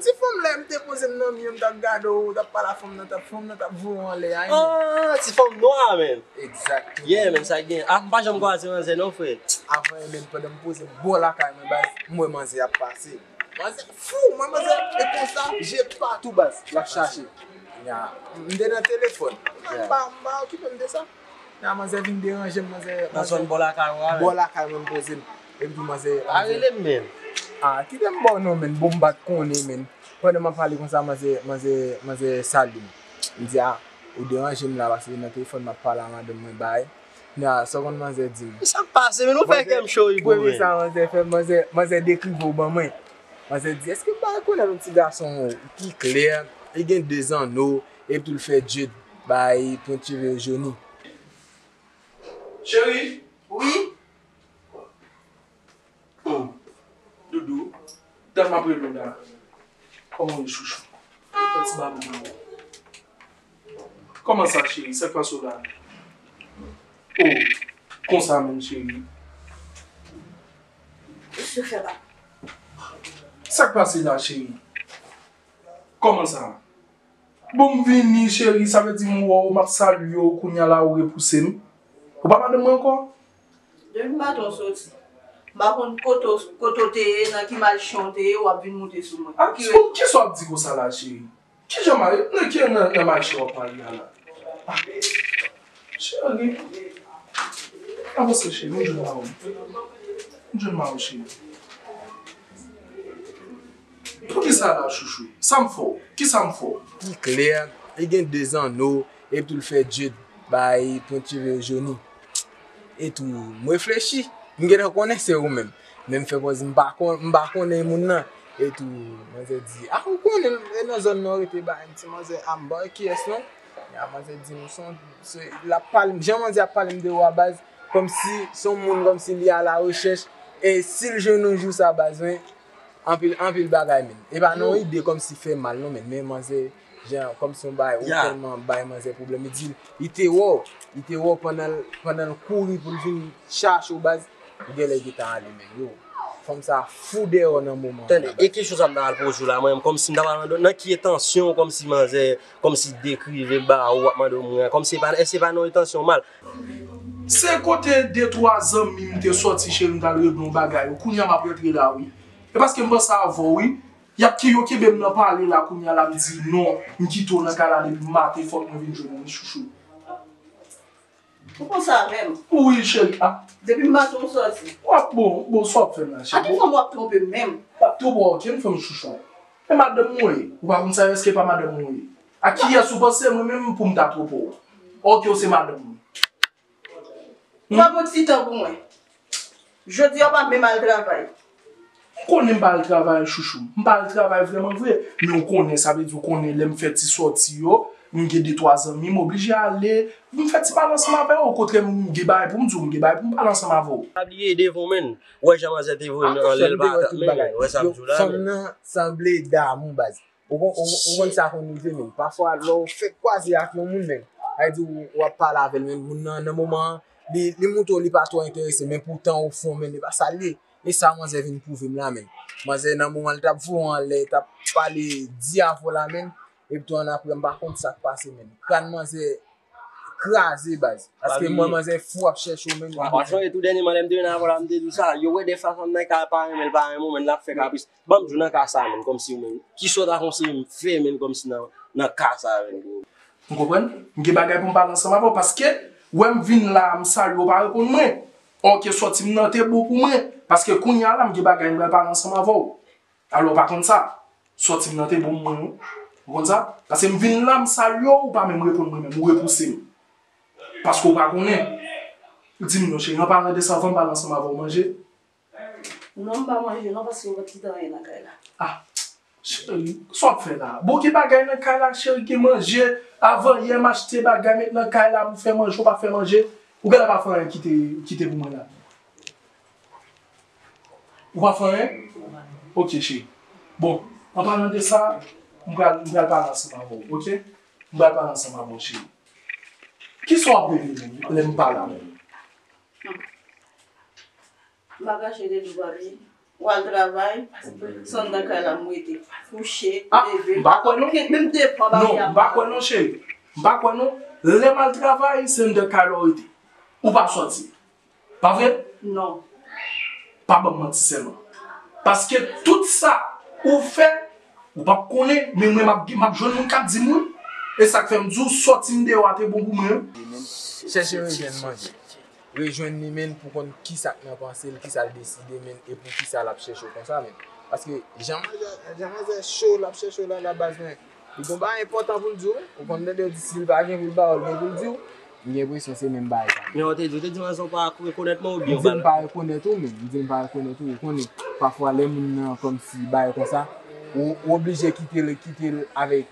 Ti fanm lè m te poze m nan mi an, m t ap gade w, w t ap pale a fanm nan, t ap fanm nan t ap voye w anlè a. Ah, ti fanm nwa a menm. Exactement. Yeah, menm sa gen. Ah, m pa janm kwaze manzè non, frè. Avan menm, pandan m poze m bò lakay mwen, baz, m wè manzè ap pase. Manzè fou, mwen manzè e konsa, je patou baz, l ap chache. Ya, m te nan telefòn. M pa, m pa okipe m de sa. Ya, manzè vin deranje m, manzè, nan zòn bò lakay ou a, bò lakay mwen m poze m. Epi tou manzè, pa rele m menm. Ah, kite m ba w non, menn, bon, m pa t konnen, menn. Pandan m ap pale konsa, manzè, manzè, manzè salye m. Li di, ah, ou deranje m la, paske nan telefòn m ap pale a madanm mwen, bay. Nya, sa w konn manzè di m? Sa k pase, men nou fè kè m cho wi pou mwen. Premye sa manzè fè, manzè, manzè dekri w ban mwen. Manzè di, èske m pa rekonèt yon ti gason ki klè, li gen de zanno, epi tou l fè dread, bay, pwent cheve yo joni. Cheri? Wi? Oh, Doudou, dat m ap rele w la. Kòman w ye, chouchou? Fè ti babou pou mwen. Kòman sa, cheri? Sa k pase w la? Oh, konsa menm, cheri. Mesye fè ba. Sa k pase la, cheri? Kòman sa? Bon, m vini, cheri, sa vle di m wè w, m ap salye w, kounye a la ou repouse m. Ou pa madanm mwen ankò? Depi maten w soti, m pa konn kote w, kote w te ye, nan ki malchè w te ye, w ap vin moute sou mwen. Ah, ki bon, kisa w ap di konsa la, cheri? Kijan mal, nan ki, nan, nan malchè w ap pale a la? Ah, cheri, avanse, cheri, m jwenn mari w. M jwenn mari w, cheri. Poukisa la, chouchou? Sa m fè w? Kisa m fè w? Ki klè, li gen de zanno, epi tou l fè dread, bay, pwent cheve yo joni. E tou, m reflechi. M gentan konnen se ou menm. Men m fè pòz m pa kon-, m pa konnen moun nan. E tou, manzè di, ah, ou konnen, e nan zòn nan w rete, bay, m di, manzè, ah, m pa wè kiyès non. Ya, manzè di m, se, l ap pale, jan manzè ap pale m de ou a, baz, kòmsi se yon moun, kòmsi li a la rechèch. E si l jwenn yon jou sa, baz, men, anpil, anpil bagay, menn. E pa nan yon ide kòmsi fè mal, non, menn. Men manzè, jan, kòmsi yon bagay, ou tèlman bay manzè pwoblèm. Li di, li te wè w, li te wè w pandan l, pandan l kouri pou l vin chache w, baz. Ou genlè gentan ale, menn. Yo, fanm sa fou dèyè w nan moman an. Tande, e kesyon sa m ta pral poze w la, mwen menm, kòmsi m ta pral mande w, nan ki entansyon, kòmsi manzè, kòmsi dekri, vle ba ou, w ap mande w mwen, kòmsi e pa, èske e pa nan yon entansyon mal? Se kote de twa zanmi m te sòti, cheri, m t al regle yon bagay. Kounye a m ap rantre la, wi. E paske m panse avè w, wi. Y ap ki yo kenbe m nan pale la, kounye a la, m di non, m kite w nan kay la depi maten, fòk mwen vin jwenn ou, wi, chouchou. Ou panse avè m? Wi, cheri, a. Depi maten w sòti. W ap bon, bon, sa w ap fè m la, cheri? A ki fanm w ap twonpe m menm? M p ap twonpe w a okenn fanm, chouchou. E madanm mwen ye. Ou pa konn sa, èske pa madanm mwen ye? A kiyès ou panse mwen menm pou m ta twonpe w? Oke, w se madanm mwen. Ou pa pran ti tan pou mwen. Jodi a, w pa menm al travay. M konnen m pa al travay, chouchou. M pa al travay vrèman vre. Men w konnen, sa vle di w konnen lè m fè ti sòti yo, m gen de twa zanmi, m oblije ale. M fè ti pale ansanm avè yo. Okontrè, m gen bagay pou m di w, m gen bagay pou m pale ansanm avè w. Pa bliye devan w, menn. Ou wè jan manzè te voye m anlè l pa atann, menn. Ou wè sa m di w la, menn. Fanm nan sanble damou, baz. Ou kon-, ou, ou konn sa konn rive menm. Pafwa, lè w fèk kwaze ak yon moun menm, sa vle di w, w ap pale avè l menm, moun nan, nan moman an, li, li montre w li pa twò enterese, men poutan o fon, menm, e pa sa l ye. E sa manzè vin pwouve m la menm. Manzè nan moman l t ap voye w anlè, t ap pale di avè w la menm, epi tou annapre m pa konn sa k pase menm. Kràn manzè kraze, baz. Paske mwen manzè fou ap chèche w menm. Franchman, e tou dènyèman lè m te vin avè w la, m te di w sa, yo wè dèfwa fanm nan ka pa renmen l, pa renmen w, men l ap fè kapris. Ban m di w nan ka sa menm, kòmsi ou menm, kisa w ta konseye m fè menm kòmsi nan, nan ka sa menm? M konprann. M gen bagay pou m pale ansanm avè w, paske wè m vin la, m salye w, w pa reponn mwen. Oke, sòti m nan te bon pou mwen, paske kounye a la, m gen bagay m pral pale ansanm avè w. Alò, w pa konn sa. Sòti m nan te bon pou mwen, wi. Ou konn sa? Paske m vin la, m salye w, ou pa menm reponn mwen menm, ou repouse m. Paske w pa konnen. Di m non, cheri, an palan de sa, anvan m pale ansanm avè w, manje. Non, m pa manje non, paske m pa t kite anyen nan kay la. Ah, cheri, sa w ap fè la? Bon, gen bagay nan kay la, cheri, gen manje. Avan yè, m achte bagay, met nan kay la pou fè manje, w pa fè manje. Ou genlè pa fè anyen kite, kite pou mwen la. Ou pa fè anyen? Ok, cheri. Bon, an palan de sa, m pral, m pral pale ansanm avè w, ok? M pral pale ansanm avè w, cheri. Kisa w ap rele menm, lè m pa la menm? M pa kache de nou, papi. W al travay, se anndan kay la m rete. Kouche, ah, leve, m pa kwè non. Menm devan, non, m pa kwè non, cheri. M pa kwè non. Lè m al travay, se anndan kay la w rete. Ou pa sòti. Pa vre? Non. Pa ban m manti sèlman. Paske tout sa ou fè, ou p ap konnen, men mwen m ap, m ap jwenn moun k ap di m wi. E sa k fè m di w, sòti m deyò a te bon pou mwen wi. Chèche rejwenn manje. Rejwenn li, men, pou konn kisa k nan panse l, kisa l deside, men, e pou kisa l ap chèche w konsa, men. Paske jan manzè, jan manzè cho, l ap chèche w la, la baz, men, li gon bagay enpòtan pou l di w, ou konn tande yo di si l pa gen pou l ba w, l gen pou l di w. M gen enpresyon se menm bagay sa. Men ou te di, ou te di manzè ou pa rekonèt mwen oubyen ou pa rekonèt ou, men, m di m pa rekonèt ou, ou konnen, pafwa lè moun nan kòmsi bagay konsa, ou, ou oblije kite l, kite l avèk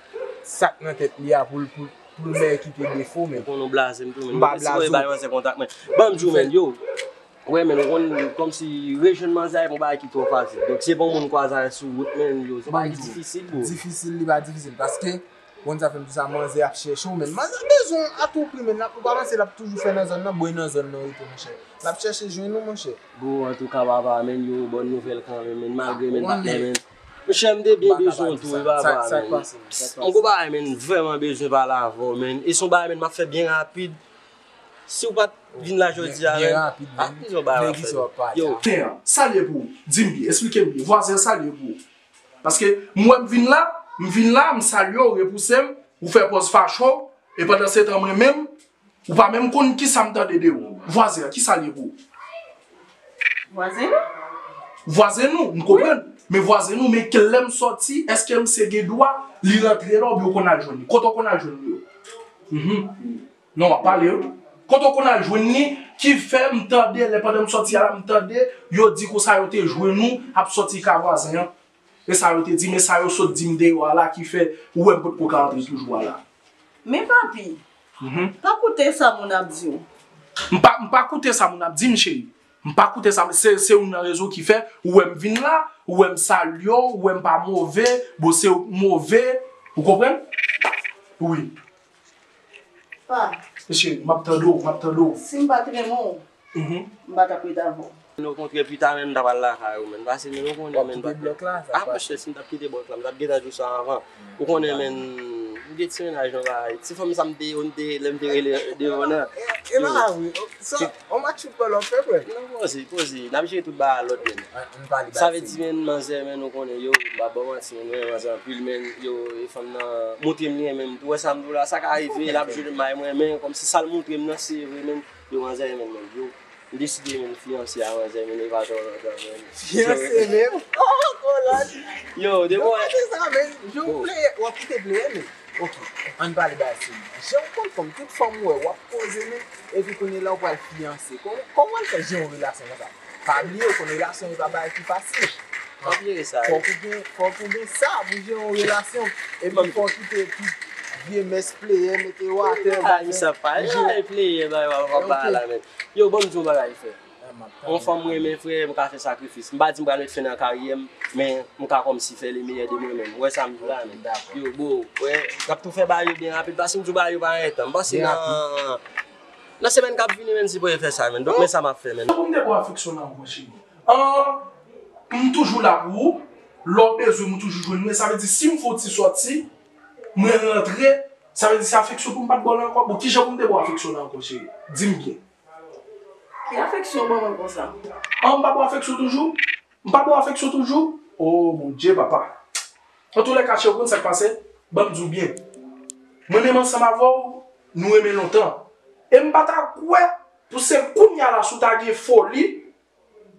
sa k nan tèt li a pou l, pou, pou l bay kite defo, men. Ou konn ou blaze m tou, men. M pa blaze w. Bay manzè kontak mwen. Ban m di w, men, yo. Wè, men, ou konn, kòmsi rejwenn manzè a, e pa yon bagay ki twò fasil. Donk, se pa yon moun kwaze avè l sou wout, men, yo, se yon bagay ki difisil, bro. Difisil, li pa difisil, paske, konn sa fè m di sa, manzè ap chèche w, men. Manzè bezwen w atoupri, men. L ap, ou pa panse l ap toujou fè nan zòn nan, bon, e nan zòn nan w rete, monchè. L ap chèche jwenn ou, monchè. Bon, antouka, papa, men, yo, bòn nouvèl kanmenm, men, malgre, men, patnè, men. Monchè, m te byen bezwen w tou, wi, papa, men. M gon bagay, men, vrèman bezwen pale avè w, men. E se yon bagay, men, m ap fè byen rapid. Si w pa t vin la jodi a, men, a, kizè w bay w ap fè, yo. Ten an, sa l ye pou ou? Di m byen, esplike m byen. Vwazen an, sa l ye pou ou? Paske m wè m vin la, m vin la, m salye w, ou repouse m, ou fè pòz fache w, e pandan se tan mwen menm, ou pa menm konn kisa m tande de ou. Vwazen an, kisa l ye pou ou? Vwazen nou? Vwazen nou, m konprann. Men vwazen nou, men ke lè m sòti, èske misye gen dwa li rantre la oubyen ou konn al jwenn li? Kote w konn al jwenn li yo? Mhm. Non, w ap pale, wi. Kote w konn al jwenn li, ki fè m tande, lè pandan m sòti a la, m tande, yo di konsa yo te jwenn ou ap sòti kay vwazen an. E sa yo te di, men sa yo sot di m deyò a la ki fè ou wè m potko ka antre toujou a la. Men papi, mhm, pa koute sa moun ap di w. M pa, m pa koute sa moun ap di m, cheri. M pa koute sa, se, se youn nan rezon ki fè ou wè m vin la, ou wè m salye w, ou wè m pa move, bon, se ou k move, ou konprann? Wi. Pa. Cheri, m ap tande w, m ap tande w. Si m pa t renmen w, mhm, m pa t ap ret avè w. Nou kontre pita, men, m t ap al lakay ou, men. Pase, men, ou konnen, men, m pa t. W ap kite blòk la, sa k pase? Ah, monchè, si m t ap kite blòk la, m t ap gentan di w sa anvan. Ou konnen, men, m gen ti mennaj, yon bagay. Ti fanm sa m te, m te, lè m te rele devan nan. E pa vre. Sa, on match football w ap fè, frè? Non, poze, poze. N ap jere tout bagay lòt, men. Sa vle di, men, manzè, men, ou konnen, yo, m pa ba w manti, men, m renmen manzè anpil, men, yo, e fanm nan montre m li renmen m tou. Wè sa m di w la, sa ka rive, l ap jwe may mwen, men, kòmsi sa l montre m nan, se vre, men, yo, manzè renmen m, men, yo. M deside, men, fiyanse a manzè, men, e pa twò lontan, men. Fiyanse menm? Oh, kolòn! Yo, depi w wè sa, men, jan w pleye, w ap kite pleye, men. Ok, ann pale bagay serye. Jan w konn fanm, tout fanm w wè, w ap poze, men, epi kounye la w pral fiyanse. Kòman, kòman w pral fè jere yon relasyon konsa? Pa bliye, w konn relasyon e pa bagay ki fasil. W ap jere sa, wi. Fòk ou gen, fòk ou gen sa pou jere yon relasyon. Epi fòk ou kite tout vye mès pleye, mete w atè, bagay, men, misye ap pale, pleye, bagay, w ap pale la, men. Yo, ban m di w yon bagay, frè. Yon fanm mwen renmen, frè, m ka fè sakrifis. M pa di m pral met fen nan karyè m, men m ka kòmsi fè le meyè de mwen menm. Ou wè sa m di w la, men. Yo, bro, wè, n ap tou fè bagay yo byen rapid, paske m di w bagay yo pa gen tan. M panse nan, nan semèn k ap vini, men, si Bondye fè sa, men. Donk, men sa m ap fè, men. Pou m te ba w afeksyon nan ankò, cheri. An, m toujou la pou ou. Lè w bezwen m, m toujou jwenn ou. Sa vle di, si m fè yon ti sòti, mwen rantre, sa vle di se afeksyon pou m pa t ba w la ankò. Bon, kijan pou m te ba w afeksyon nan ankò, cheri? Di m byen. Ki afeksyon w ban mwen konsa? An, m pa ba w afeksyon toujou? M pa ba w afeksyon toujou? O, Bondye, papa. Antoulèka, cheri, ou konn sa k pase? Ban m di w byen. Mwen menm ansanm avè w, nou renmen lontan. E m pa ta kwè pou se kounye a la, si w ta gen foli,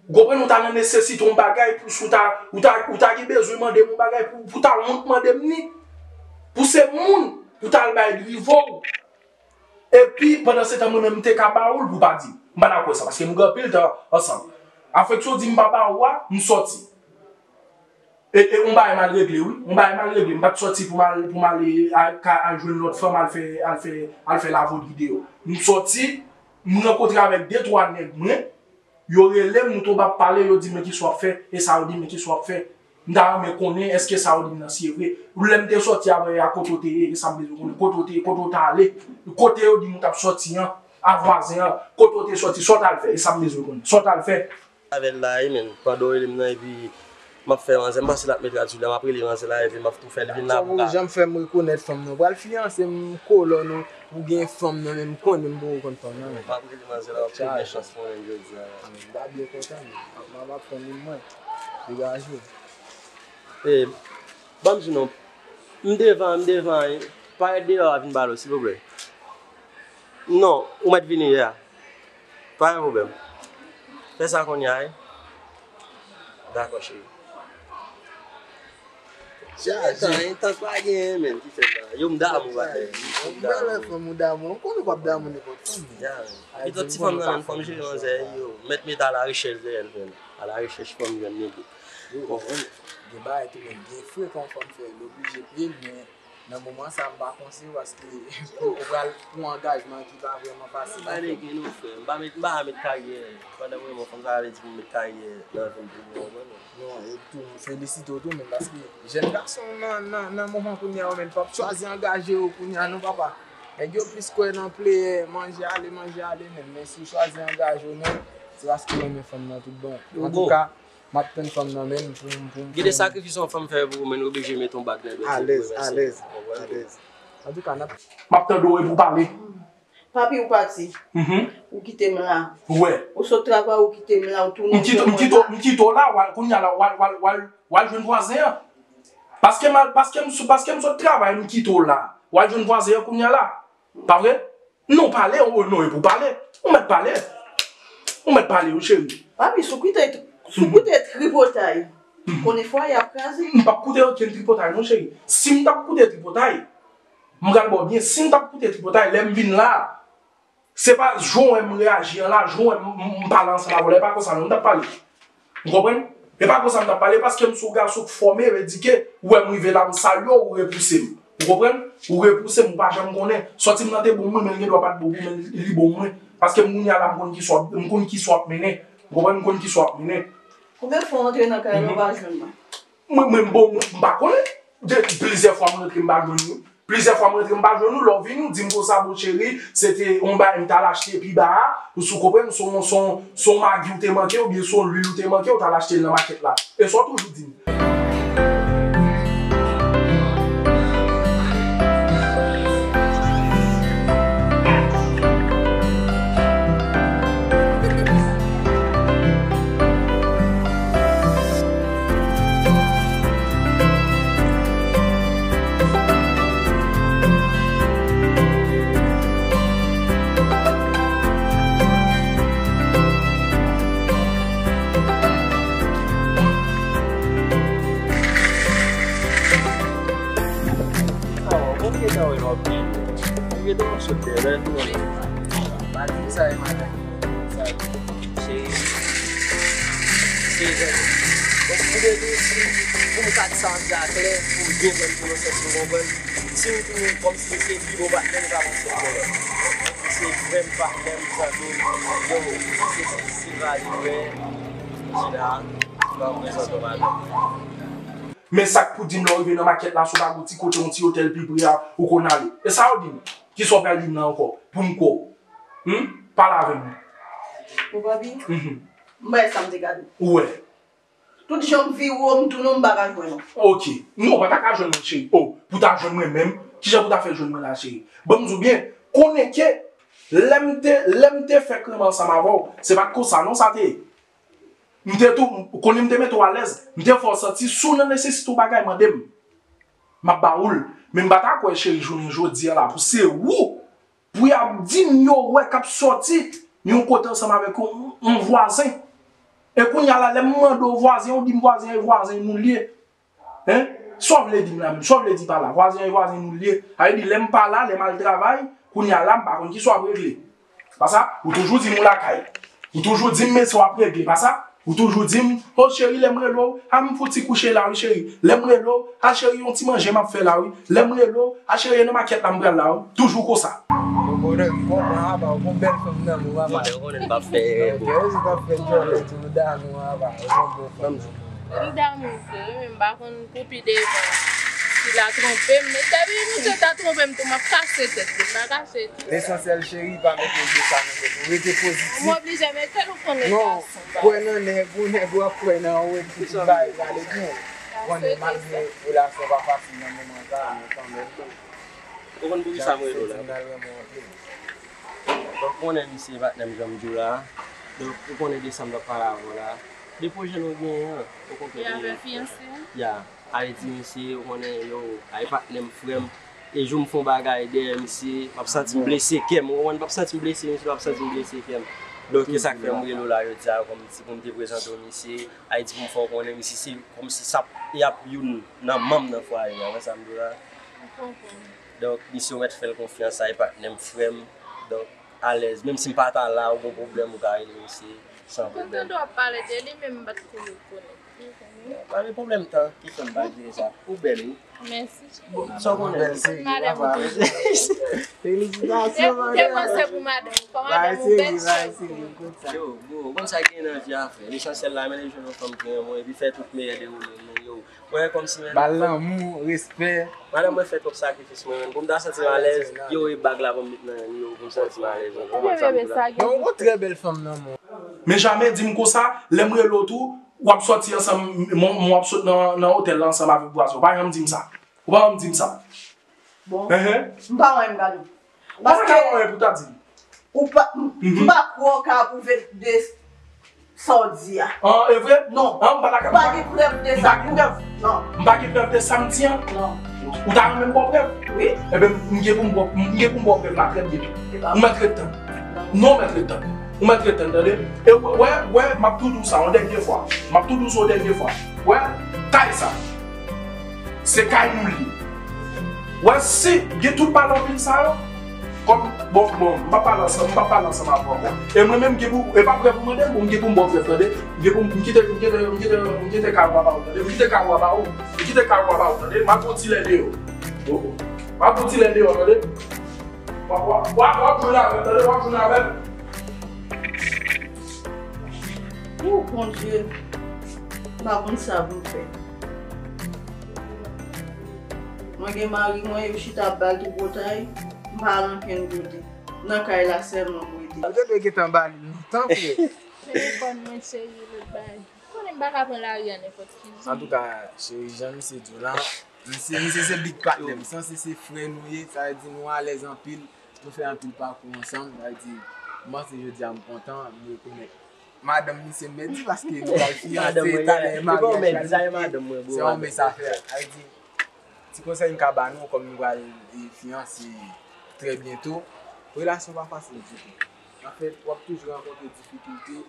ou konprann, ou ta nan nesesite yon bagay, pou si w ta, ou ta, ou ta gen bezwen mande m yon bagay, pou, pou w ta wont mande m li. Pou se moun, pou w ta al bay l rive w. Epi, pandan se tan, mwen menm, m te ka ba ou l pou w pa di. M pa ta kwè sa, paske nou gen anpil tan ansanm. Afeksyon w di m pa ba ou a, m sòti. E, e, yon bagay mal regle, wi. Yon bagay mal regle. M pa t sòti pou m al, pou m ale a, ka, al jwenn lòt fanm, al fè, al fè, al fè lavòdri deyò. M sòti, m rankontre avèk de, twa nèg mwen. Yo rele m, nou tonbe ap pale, yo di m, "Men kisa w ap fè?" E sa yo di m, "Men kisa w ap fè?" M ta renmen konnen èske sa yo di m nan si e vre. Lè m te sòti avè yo a, kote w te ye, e sa m bezwen konnen, kote w te ye, kote w t ale, kote yo di m ou t ap sòti an. A vwazen an, kote w te sòti, sa w t al fè, e sa m bezwen konnen. Sa w t al fè? Avè l la, wi, men, pandan w rele m nan, epi m ap fè manzè, m panse l ap met radyo la, m ap rele manzè la, epi m ap tou fè l vin la pou m ka. Jan m fè m rekonèt fanm nan. Pral fiyanse m, kolòn ou, ou gen fanm nan, men m konnen m poko konn fanm nan, men. M ap rele manzè la, m ap tou gen chans mwen menm jodi a. M ta byen kontan, men. M ap, m ap pran moun mwen. Degaje w. E, ban m di non, m devan, m devan, parèt deyò a vin pale w, silvouplè. Non, ou mèt vini yè a. Pa gen pwoblèm. Fè sa kounye a, wi. Dakò, cheri. Dja, dja. Tan, tan pa genyen, men, ki fè sa. Yo, m damou, batay. M damou. Bèl fanm ou damou. M konnen w p ap damou nenpòt fanm, men. Ya, men. Epi ti fanm nan, men, fanm jere manzè, yo. Mèt, mèt a la rechèch dèyè l, men. A la rechèch fanm jwenn nèg. Ou konprann? Gen bagay tou, men, gen frekan fanm fè l oblije pye l, men nan moman sa, m pa konseye w paske ou pral pran angajman ki pa vrèman fasil. M pa nèg nou, frè. M pa met, m pa met karyè. Pandan mwen, mwen, fanm sa vle di pou m met karyè nan vi m tou, ou konprann? Non, e tou, m felisite w tou, men paske jèn gason nan, nan, nan moman kounye a, ou menm p ap chwazi angaje w kounye a, non, papa. Nèg yo plis kwè nan pleyè, manje ale, manje ale, men, men si w chwazi angaje w, men, se paske w renmen fanm nan tout bon. Antouka, m ap tann fanm nan, men, pou m, pou m, pou m. Gen de sakrifis yon fanm fè pou ou, men, ou oblije mete yon bag nan dwèt li pou remèsye l. Alèz, alèz, alèz. Antouka, n ap. M ap tande w epi w pale. Papi, ou pati. Mhm. Ou kite m la. Ou wè. Ou sot travay, ou kite m la, ou tounen. M kite, m kite, m kite w la, w al, kounye a la, w al, w al, w al, w al jwenn vwazen an. Paske m al, paske m sou, paske m sot travay, m kite w la. W al jwenn vwazen an kounye a la. Pa vre? Non, pale, o non, e pou pale. Ou mèt pale. Ou mèt pale, wi, cheri. Papi, sou koute, sou koute tripotay. Mhm. Konnen fwaye ap kraze. M p ap koute okenn tripotay, non, cheri. Si m t ap koute tripotay, m pral ba w byen, si m t ap koute tripotay, lè m vin la, se pa jan w wè m reyaji an la, jan w wè m, m, m pale ansanm avè w la, e pa konsa non m t ap pale. Ou konprann? E pa konsa m t ap pale, paske m se yon gason k fòme, vle di ke ou wè m rive la, m salye w, ou repouse m. Ou konprann? Ou repouse m, ou pa janm konnen. Sòti m nan te bon pou mwen, men l gen dwa pa t bon pou mwen, men li bon pou mwen. Paske m kounye a la, m konn kisa w ap, m konn kisa w ap mennen. Ou konprann? M konn kisa w ap mennen. Konbyen fwa w antre nan kay la, ou pa jwenn mwen? Mwen, mwen, bon, m pa konnen. De, plizyè fwa m rantre, m pa jwenn ou. Plizyè fwa m rantre, m pa jwenn ou. Lè w vini, ou di m konsa, bon, cheri, se te yon bagay m t al achte pi ba a. Ou si w konprann, se yon, se yon, se yon magi ou te manke, oubyen se yon lwil ou te manke, ou t al achte l nan makèt la. E sa w toujou di m. Aw, bon, m gentan wè l w ap di. M gentan wè w sot dèyè l, non. Pa di m sa, e madanm. Sa, cheri. Se jan. Bon, m vle di, si pou m ka di sa an aklè, pou m byen pran pou yon sens, ou konprann? Si m tounen kòmsi se pi bon patnè m ka panse m konnen. Se vrèman patnè m, zanmi m. Yo, se, se, se pa li vrè. Jina, m ap prezante w madanm. Men sa k pou di m lè w rive nan makèt la, si w pa gen yon ti kote, yon ti otèl pi pre a, ou konn ale. E sa w di m? Kisa w pral di m la ankò? Pou m kwè w. Hum? Pale avè m. Bon, papi, mhm, m bay sa m te gade. Ou wè. Tout jan m vire w, m tounen w, m pa ka jwenn ou. Ok. Non, w pa ta ka jwenn mwen, cheri. Oh, pou ta jwenn mwen menm, kijan pou ta fè jwenn mwen la, cheri? Ban m di w byen, konnen ke lè m te, lè m te fèk renmen ansanm avè w, se pa t konsa non sa te ye. M te tou, konnen m te mete w alèz, m te fè w santi si w nan nesesite yon bagay, mande m. M ap ba ou l. Men m pa ta kwè, cheri, jounen jodi a la, pou se ou, pou y ap di m yo wè k ap sòti yon kote ansanm avèk yon, yon vwazen. E kounye a la, lè m mande w vwazen, ou di m vwazen an, e vwazen nou l ye. Hein? Sa w vle di m la menm? Sa w vle di pa la? Vwazen an, e vwazen nou l ye. Sa vle di, lè m pa la, lè m al travay, kounye a la, m pa konn kisa w ap regle. Pa sa, ou toujou di m ou lakay. Ou toujou di m men sa w ap regle, pa sa? Ou toujou di m, o cheri, lè m rele w, a m fouti kouche la wi, cheri. Lè m rele w, a cheri, yon ti manje m ap fè la wi. Lè m rele w, a cheri, e nan makèt la m pral la wi. Toujou konsa. Yo konnen m konprann, apa, ou gon bèl fanm nan men w, apa. Yo konnen m p ap fè erè, bro. Yo konnen m p ap fè djòlè tou, damou, apa, ou gon bon fanm. M damou vre wi, men m pa konn pou pi devan. La twonpe m, men depi misye ta twonpe m tou, m ap kase tèt li, m pa kase tèt. Lesansyèl, cheri, pa mete de sa nan tèt ou. Rete pozitif. M oblije mete l, ou konnen. Non, gason, kwè nan nèg ou, nèg ou ap kwè nan ou, epi tout bagay prale byen. Ou konnen, malgre relasyon pa fasil nan moman sa, men kanmenm. Ou konn poukisa m rele w la? Jan m santi m nan renmen w anpil. Donk, ou konnen misye patnè m, jan m di w la. Donk, ou konnen de sa m t ap pale avè w la. De pwojè nou genyen an, ou konprann? Li avè fiyanse? Ya. Sa vle di, misye, ou konnen, yo, ay patnè m, frè m. E jou m fè yon bagay dèyè misye, m ap santi m blese kè m, ou konprann? M ap santi m blese, misye, m ap santi m blese kè m. Donk, e sa k fè m rele w la jodi a, kòmsi pou m te prezante w misye. Sa vle di, pou m fè w konnen misye se kòmsi sa ap, y ap youn nan manm nan fwaye a, ou wè sa m di w la? M konprann. Donk, misye, ou mèt fè l konfyans, sa e patnè m, frè m. Donk, alèz. Menm si m pa ta la, ou gon pwoblèm, ou ka rele misye san pwoblèm. M kontan w ap pale de li, men m pa t ko rekonèt li, ou konnen. Pa gen pwoblèm tan ki fè m pa jere sa. Ou bèl, wi. Mèsi, cheri. Sa w konnen? Bèl, se madanm ou toujou. Felisitasyon, madanm. Te panse pou madanm ou. Kòman madanm ou bèl, cheri? Yo, bro, ou konn sa ki gen nan vi a, frè. Lesansyèl la, men li jwenn yon fanm ki renmen w, epi fè tout meyè dewoule, men yo. Mwen, kòmsi, men. Ba l lanmou, respè. Madanm mwen fè twòp sakrifis, mwen menm. Pou m ta santi m alèz, yo, e bag la pou m met nan men l, yo, pou m santi m alèz. Ebyen, bebe, sa gen. Non, ou trè bèl fanm nan, mwen. Men jamè di m konsa, lè m rele w tou, w ap sòti ansanm, mwen, mwen w ap sot nan, nan otèl la ansanm avèk bwazè. Ou pa janm di m sa. Ou pa janm di m sa. Bon. Enhen. M pa wè m gade w. Ou pa ka wè pou ta di m. Ou pa, m, m pa kwè w ka apwouve de sa w di a. An, e vre? Non. An, m pa dakò. Ou pa gen prèv de sa. M pa gen prèv. Non. M pa gen prèv de sa m di an. Non. Ou ta renmen m ba w prèv? Wi. Ebyen, m gen pou m ba w, m gen pou m ba w prèv la trè byento. Ou mèt ret tann. Non, ou mèt ret tann. Ou mèt ret tann, tande? E wè, wè, wè, m ap tou di w sa yon dènye fwa. M ap tou di w sa yon dènye fwa. Wè, kay sa. Se kay nou li ye. Wè, si gen tout pale anpil sa yo, kòm, bon, bon, m pa pale ansanm, m pa pale ansanm avè w ankò. E mwen menm, m gen pou, e pa prèv ou mande m, bon, m gen pou m ba w prèv, tande? M gen pou m, m kite, m kite, m kite, m kite kay ou a ba ou, tande? M kite kay ou a ba ou, m kite kay ou a ba ou, tande? M al pran ti lè deyò. M al pran ti lè deyò, tande? W ap, w ap, w ap, w ap jwenn avè m, tande? W ap jwenn avè m. O Bondye, m pa konn sa pou m fè. Mwen gen mari mwen, yo chita ap ba l tripotay, m pa al ankenn kote. Nan kay la sèlman m rete. Ou te dwe gentan ba li lontan, frè. Telefòn mwen, cheri, lòt bagay. Ou konnen m pa ka pran lari a nenpòt ki jan. Antouka, cheri, jan misye di w la, misye, misye se big patnè m. Sanse se frè nou ye, sa vle di nou alèz anpil, nou fè anpil pakou ansanm, sa vle di, m panse jodi a m kontan, m rekonèt. Madanm misye m mèt di paske nou pral fiyanse talè maryaj la, se yon mès afè. Sa vle di, ti konsèy m ka ba nou, kòm nou pral, e, fiyanse trè byento, relasyon pa fasil ditou. Anfèt, w ap toujou rankontre difikilte.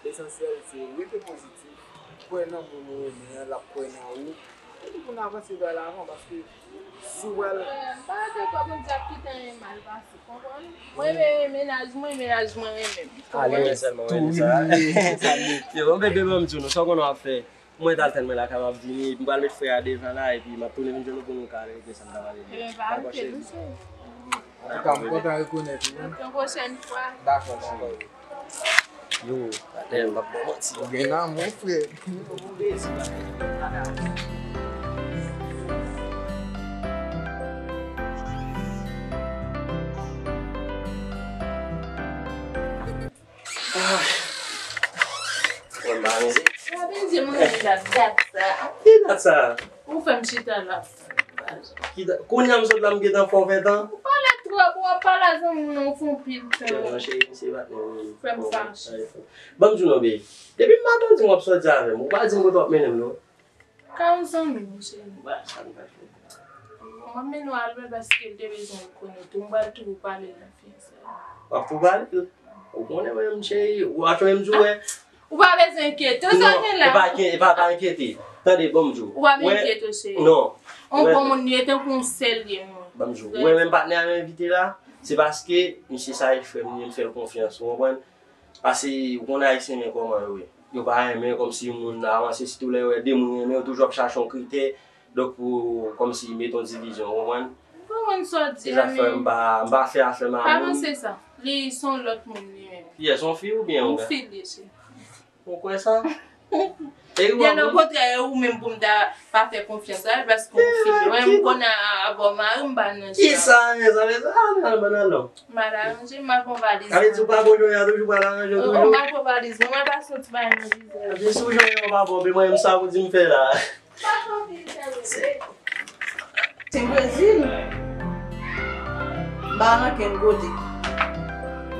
Lesansyèl, se rete pozitif, kwè nan moun ou renmen an, l ap kwè nan ou. Epi pou n avanse vè lavan, paske si w pral. M pa dakò pou n di ap kite anyen mal pase, konprann? Mwen renmen mennaj mwen, mennaj mwen renmen m. Konprann? Mwen sèlman wè de sa. Yo, bebe, ban m di w non, sa w konnen w ap fè. Mwen t al tann mwen lakay, m ap vini, epi m pral met frè a devan la, epi m ap tounen vin jwenn ou pou nou ka regle sa m ta pale de. Ebyen, pa anpil, wi, cheri. Antouka, m kontan rekonèt ou, wi. Yon pwochèn fwa. Dakò, cheri. Yo, atè, m p ap ba w manti. Ou gen lanmou, frè. Mwen pa renmen. Sa vin di mwen dat, dat sa. Ki dat sa? Ou fè m chita la. Ki dat? Kounye a m sot la, m gentan fè w fè tan. Ou pale twòp, ou ap pale a zanmi w nan, ou fè yon pil tan. Yo, non, cheri, misye pa t nan. Fè m fache. Ban m di w non, babe. Depi m maten w di m w ap sòti avè m, ou pa di m kote w ap mennen m, non. Ka yon zanmi, monchè. Bon, sa nou pral fè? M ap mennen w al wè l paske l te bezwen konnen tou. M pral tou pale l nan fiyanse. W ap tou pale l? Ou konnen mwen menm, cheri, ou atò menm di w wè. Ou pa bezwen enkyete w, sa gen la. Non, e pa, e pa, pa enkyete. Tande, ban m di w. Ou pa bezwen enkyete w, cheri. Non. On bon moun li ye, tankou yon sè l ye, mwen. Ban m di w. Ou wè menm patnè a m envite la, se paske misye sa e frè m, m fè l konfyans, ou konprann? Paske ou konn Ayisyen men kòman yo ye. Yo pa renmen kòmsi yon moun avanse, sitou lè yo wè de moun renmen yo, toujou ap chache yon kritè, donk pou kòmsi met yon divizyon, ou konprann? M konprann sa w di a, men. Se sa k fè m pa, m pa fè afè m a moun. Pa panse sa. Li se yon lòt moun li menm. Kiyès, yon fi oubyen yon fi li ye, cheri. Ou kwè sa? Byen okontrè, e ou menm pou m ta pa fè konfyans la, paske w fini. Mwen, m konnen a, a bò mari m pa nan jan. Kisa, mezanmi? A, nan, nan, non. M al aranje, m al pran valiz mwen. Sa vle di ou pa bon jan, w toujou pral aranje w toujou? M al pran valiz mwen, mwen pase yon ti bagay nan vizaj. Epi si w jwenn yon pa bon, men mwen, m sa pou di m fè la. Se Brezil. M pa nan kenn kote. M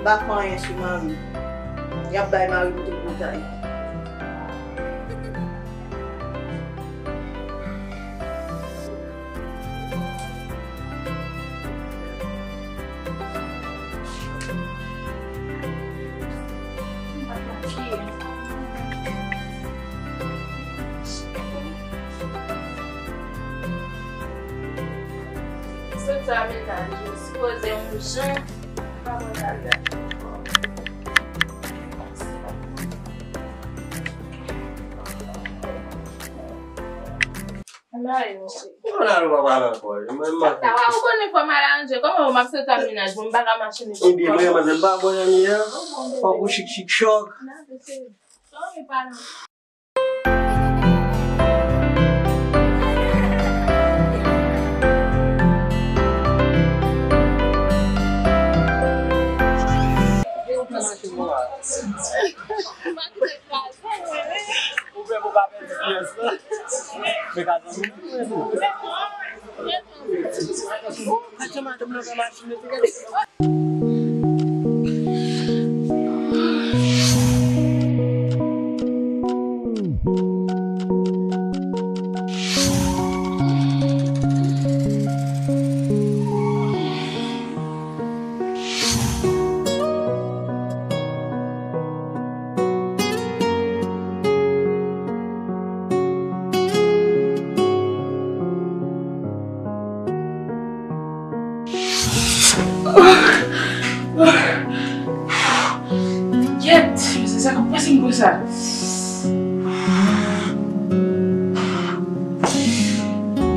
pa fè anyen sou mari m. Y ap bay mari m tout boutay. Sot sa mennaj yo sipoze yon jan. Ala yo. Ou konn al ou pa pale ankò. Mwen, mwen. Sa w konnen fò m al aranje. Kòman w ap sot sa mennaj mwen, m pa ka mache nenpòt kòman. Ebyen, mwen, mwen, m pa bon jan li a. Fòk ou chik chik chòk. N ap eseye. Sa w pa nan Ou pè pou pa pèdi pyès la. Men ka zanmi. Kèt, se sa k ap pase m konsa.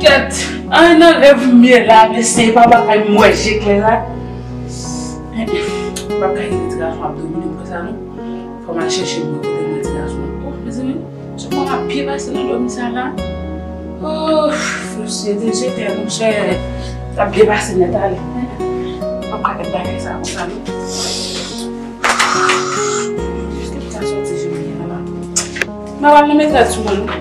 Kèt, anyen nan rèv m ye la, mesye, pa bagay m wè je klè la. M pa ka kite ti gason ap domine m konsa non. Fò m al chèche bwè kote m wè ti gason an. Oh, mezanmi, se kòman ap byen pase nan dòmi sa la. Oh, sosyete, sosyete, monchè. L ap byen pase nèt ale. M pa ka fè bagay sa konsa non. Jis lè m ta sòti jounen an la. M ap al nan metrès sou mwen non.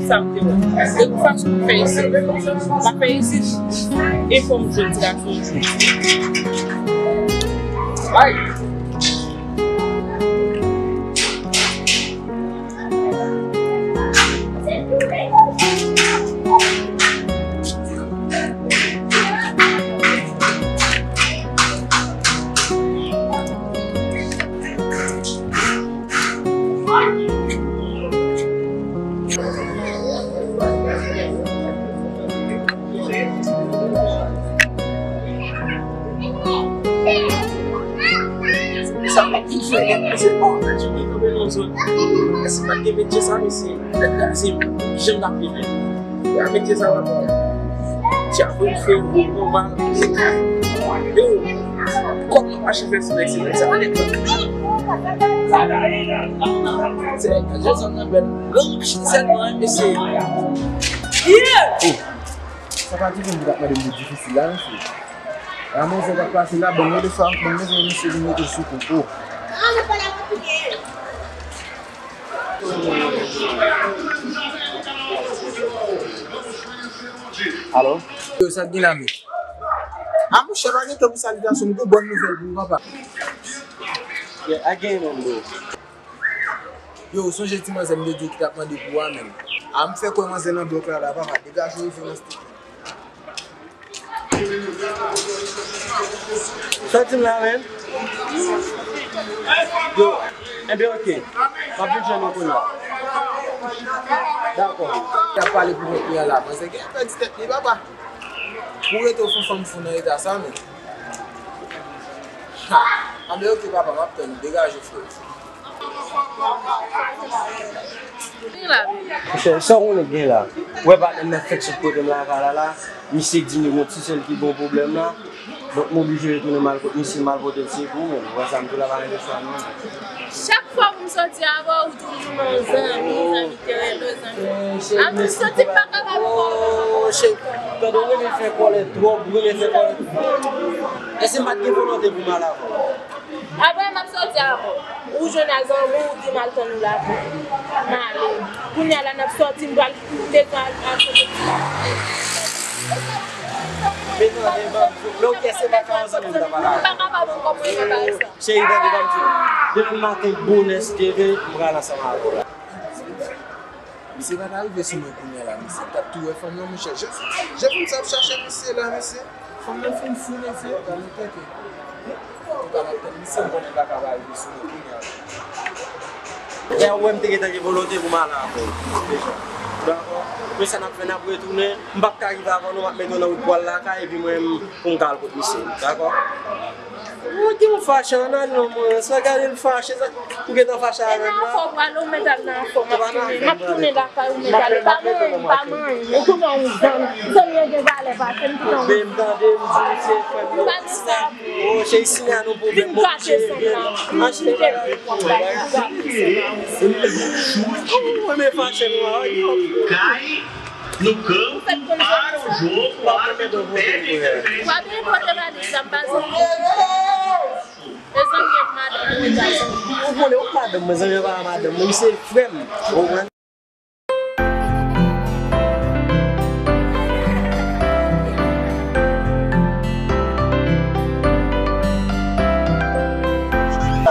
Sa m te wè. E pou fason m fè isit. M ap fè isit. E fò m jwenn ti gason. Ay! Sa pa ki fè, se pa w ki kanpe nan zòn. Si pa t gen metye sa, mesye, se jan n ap viv. Ya metye sa pa bon. Ti apre fè nòmal. Yo, kòb nan mache fè silèk, silèk sa. Se, je zòn nan bèl. Gang sèlman, mesye. Yeah! Sa pa di pou m t ap mande m pou difisil la, mesye. Manzè k ap pase la, bon, mande sa, bon, mande sa, mesye, vin mete sou koko. Alo? Yo, sa k gen la, men? A, monchè, pa gen tan pou salitasyon, m gen bòn nouvèl pou ou, papa. Yeah, I get it, bro. Yo, ou sonje ti manzè m te di w ki t ap mande pou a menm? A, m fè kwè manzè nan blòk la, la, papa, degaje w rive nan stik. Sa w di m la, menm? Yo, enben, oke. M ap vin jwenn ou kounye a. Dakò. Y ap pale pou mwen kounye a la. Manzè gen pèdi tèt li, papa. Pou rete w fè fanm fou nan eta sa, menm. Ha! Anben, oke, papa, m ap tann ou. Degaje w, frè. Monchè, sa w konnen gen la? Ou wè patnè m nan fèk sot kote m lakay la la. Misye di m li gon ti sè l ki gon pwoblèm la. Donk, m oblije retounen m al kot misye, m al pote l sekou, men ou wè sa m di w la pa gen chwa non. Chak fwa pou m soti avè w, ou toujou nan zanmi, zanmi, te rele w zanmi. An m soti m pa kapab ankò. Oh, cheri, tande w renmen fè kòlè twòp, ou renmen fè kòlè twòp. Èske m pa t gen volonte pou m al avè w? Apre m ap soti avè w. Ou jwenn ak zanmi w, ou di m al tann ou la pou m ale. Kounye a la n ap soti, m pral bezwen al, al kote m. Men tande, ban m di w, men ou kè se pa ka yon zanmi m ta pale avè w. M pa kapab ankò pou m repare sa. Cheri, tande, ban m di w. Depi maten bonè si Dye vle, m pral ansanm avè w la. Misye pa ta rive sou mwen kounye a la, misye. M t ap tou wè fanm nan, monchè. Jan, jan fanm sa ap chache misye la, mesye. Fanm nan fin fou, mesye. Gade yon tèt. Ou ka nan tèt misye, m konnen l pa ka pa rive sou mwen kounye a la. Lè ou wè m te gentan gen volonte pou m ale avè w deja. Dakò? Men sa n ap fè, n ap retounen. M p ap ka rive avan nou, m ap mete w nan wout pou w al lakay, epi mwen, m, pou m ka al kot misye. Dakò? Ou gen yon fache ann al non, mwen. Sa gade l fache, sa. Ou gentan fache avè m la? Fò pral ou mèt al nan fò, m ap tounen. M ap tounen lakay ou mèt ale. Pa manyen, pa manyen. Ou tounen yon zanmi. Zanmi yo gen valè pase m tounen yon zanmi. Men m tande, m di misye frè m yo. Pa gen sa. Oh, cheri, si nan nou pwoblèm, m oblije vin. Achte bagay pou mwen. Ou renmen fache m la, wi. Kay, no campo, para o jogo, o árbitro pede interferência. Mezanmi, ak madanm mwen, gason. Ou konnen, ou madanm mwen, zanmi pa madanm mwen, se frè m. Ou konprann?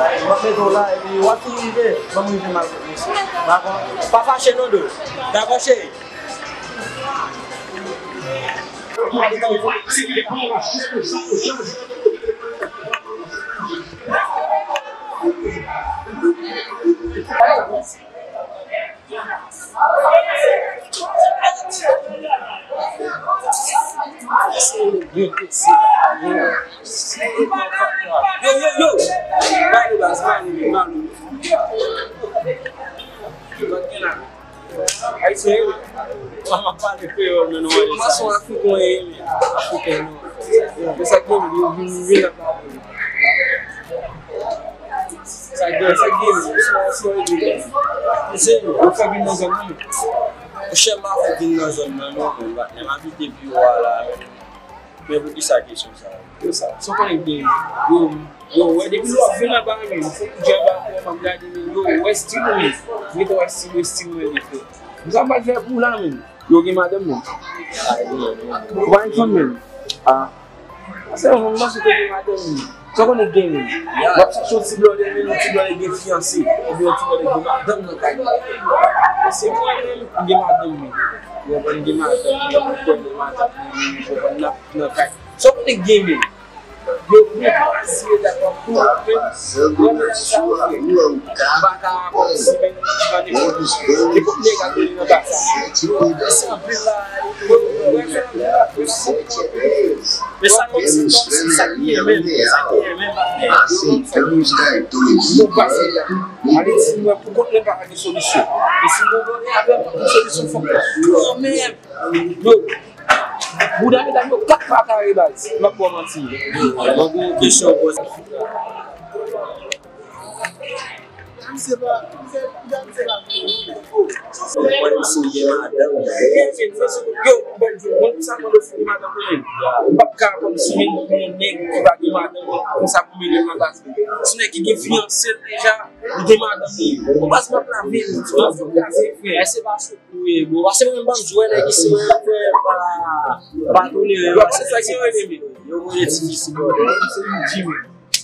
M ap mete w la, epi w ap fin rive, ban m rive m al kot misye. Dakò? Pa fache non, Dou. Dakò, cheri? Yo, yo, yo! Ba nou baz, ba nou, ba nou. Ayisyen yo, pa m ap pale kreyòl, men nou manje sa. Mwen se yon Afriken, wi, men Afriken, non. Men sa k gen, yo vin, vin ap pale. Sa k gen, sa k gen, men se yon, se yon ide. Mesye, yo fè vin nan zòn nan, men. Monchè, m pa fè vin nan zòn nan, non, men patnè, m abite pi wo a la, men. Men poukisa kesyon sa a? Yo sa, sa w konnen gen, yo, yo, wè, depi lè w ap vin anba, men, fòk ou djab avè m, m ap gade, men, yo, wè stil ou, men, mete wè stil ou, stil mwen, men, frè. M sa m pral fè pou w la, men, yo gen madanm, men. Ou pa gen fanm, men. Ah. Paske mwen, m panse w te gen madanm, men. Sa w konnen gen, men. W ap chache yon ti blòdè, men, yon ti blòdè gen fiyanse, oubyen yon ti blòdè gen madanm nan kay. Se mwen, men, m gen madanm, men. Ou konprann, gen madanm, men, ou konprann, gen madanm, men, ou konprann, n ap nan kay. Sa w konnen gen, men. Yo, men, pa asire dakò pou w, men. Mwen, men, sa w fè. M pa ka kòmsi, men, nan nenpòt, nenpòt nèg ap vini nan kay sa. Yo, mèsi anpil la. Yo, yo, yo, yo, yo, yo, yo, yo, yo, yo, yo, yo, Men sa kòmsi, kòmsi, sa k ye menm, sa k ye menm, patnè. Yo, yo, yo, yo, yo, ale di mwen pou kont mwen pa gen solisyon. E si mwen vole avè m, pou solisyon fòk mwen pran menm. Yo, bouda medam yo, kat pa kare baz. M ap ba w manti. Mwen gen yon kesyon pou Mwen menm si w gen madanm. Yo, bon, bon, sa mwen fini madanm mwen. M p ap ka kòmsi menm pou yon nèg ki pa gen madanm konsa pou mete nan baz li. Si nèg ki gen fiyanse l deja, li gen madanm li. Ou baz m ap lave, m ap fè kraze frè. Èske pa sou pou e bon? Paske mwen menm ban m jwe nèg isi mwen fè pa pa tolere. Yo, se sa ki rele men. Yo voye ti isi bò. Mwen se yon Jimmy.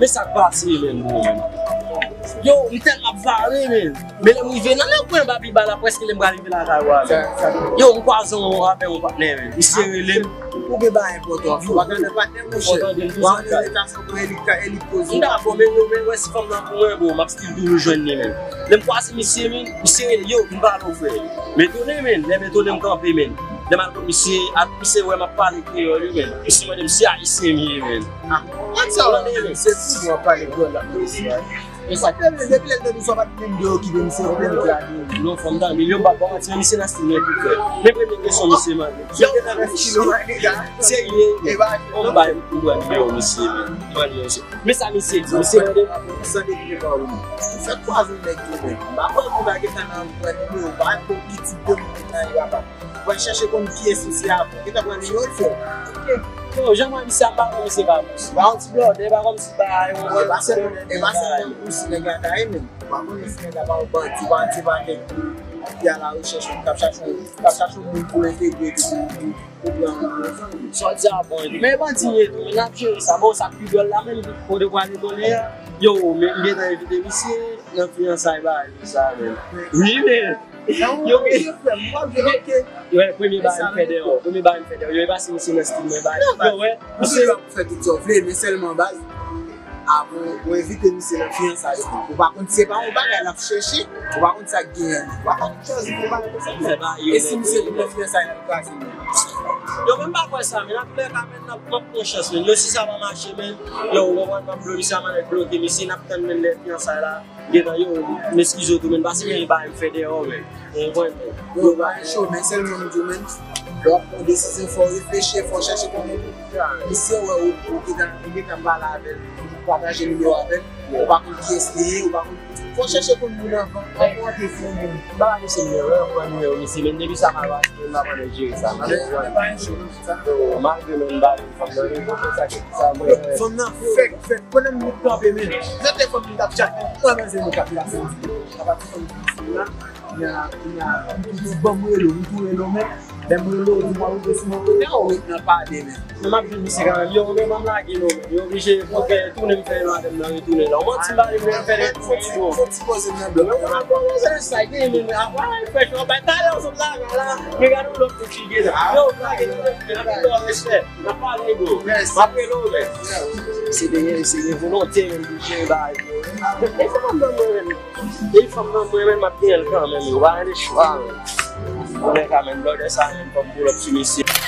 Men sa k pase, men, bro, men. Yo, m tèlman ap vare, men. Men lè m rive nan lè kwen anba pi ba la, prèske lè m pral rive lakay ou a, men. Yo, m kwaze yon avè yon patnè, men. Misye rele m. Ou gen bagay enpòtan, fi. Ou pa ka nan patnè, monchè. Ou tande m tou sa. Ou ap rele ta sou mwen, li ka, e li poze. M dakò, men yo, men, wè si fanm nan pou mwen, bro, m ap still toujou jwenn li, men. Lè m kwaze misye, men, misye rele, yo, m pale w, frè. M etone, men, lè m etone, m kanpe, men. Lè m al kot misye, misye wè m ap pale kreyòl, wi, men. Misye mande m si ayisyen m ye, men. Ah, sa w ap di, se pou w ap pale kreyòl la, mesye. E sa k depi lè l te di sa, w pa t menm de okipe misye, w menm gade. Non, fò m ta, milyon m pa ba w manti, men misye nan stil mwen pou fè. Men premye kesyon misye mande. Yo, nan stil mwen, nèg la. Serye, e ba, on bay pou mwen, yo, misye, men. Mwen, yo, misye. Men sa misye di, misye mande. San depi pa ou. Ou fè kwaze nèg yo, men. M pa kwè konn bagay sa nan mwen, yo, pa konn ki tip de moun nan yo, apa. Ou va chèche konn kiyès misye a, pou ki ta pran nimewo l, frè. Yo, jan mwen misye ap pale, misye ka mouri. Ba yon ti blòdè, ba kòmsi bagay, ou wè, misye blòdè, bagay. E pa sèlman ou si nèg la ta ye menm. Ou pa konnen si nèg la pa yon bandi, ou pa konnen se pa kèk moun ki alarechèch, k ap chache, k ap chache yon moun pou l entegre, epi pou, pou, pou pran moun. Sa w di a bon, men bandi ye tou, men n ap jere sa. Bon, sa k pi dwòl la menm, kote w prale kounye a, yo, men m gentan envite misye nan fiyansay bagay sa menm. Wi, men Yo gen. Yo, premye bagay m fè deyò. Premye bagay m fè deyò. Yo, e pa si misye nan stil mwen bagay. Yo, wè. Ou gen dwa pou fè tout sa w vle, men sèlman baz, avan ou envite misye nan fiyansay yo, ou pa konn si se pa yon bagay l ap chèche, ou pa konn sa k genyen. Ou pa ka chwazi pou bagay konsa. E si misye vin nan fiyansay la, l kraze men. Yo, men m pa kwè sa, men nan tou lè ka, men, n ap, m ap pran chans, men. Yo, si sa pa mache, men, yo, ou konprann, m ap bloke, misye a manèt bloke, misye, n ap tann, men, lè fiyansay la. Gentan, yo, m eskize w tou, men, paske gen bagay m fè deyò, men. Ou konprann, men. Yo, bagay cho, men sèlman m di w, men, lè w ap pran desizyon, fò w reflechi, fò w chèche konnen misye wè ou, ou gentan, ou gentan pale avè l, ou pataje nimewo avè l, ou pa konn kiyès li ye, ou pa konn, fò w chèche konn moun anvan, anvan w antre sou yon moun. M pa ka misye nimewo, m pran nimewo misye, men depi sa pa pase, m pa konn jere sa. Men, men bagay cho, men, sa. Yo, malgre, men, m pa vle fanm nan revo, fè sa, kèk sa, mwen. Fanm nan fèk, fèk, konnen m kanpe, men. Tande fanm nan t ap tchak, mwen, men, se nou k ap pase. Apati fanm nan, kounye a, kounye a, m tou di, ban m rele w, m tou rele w, men, lè m rele w, di m w ap rive sou mwen, kounye a, ou ret nan pale, men. Men m ap di misye kanmenm, yo, men ban m lage non, men, yo oblije fè tounen m fè non avè m nan retounen la. Ou manti m pale, men m fè de tou, bon. Fò ti poze m nan blòk. Yo, mwen ap pran se sa, gen, men, men, apa, fè chwa, bay talè, ou sot lage la, men gade yon lòt kout figi la. Yo, lage, lage, lage, lage, respè. N ap pale, bro. M ap rele w, men. Se de, se de volonte, men, pou jere bagay, bro. E fanm nan mwen, men. E fanm nan mwen, men, m ap genyen l kanmenm, yo. Pa gen chwa, men. Mwen, kanmenm, blòdè sa, men, fò m pull up sou misye.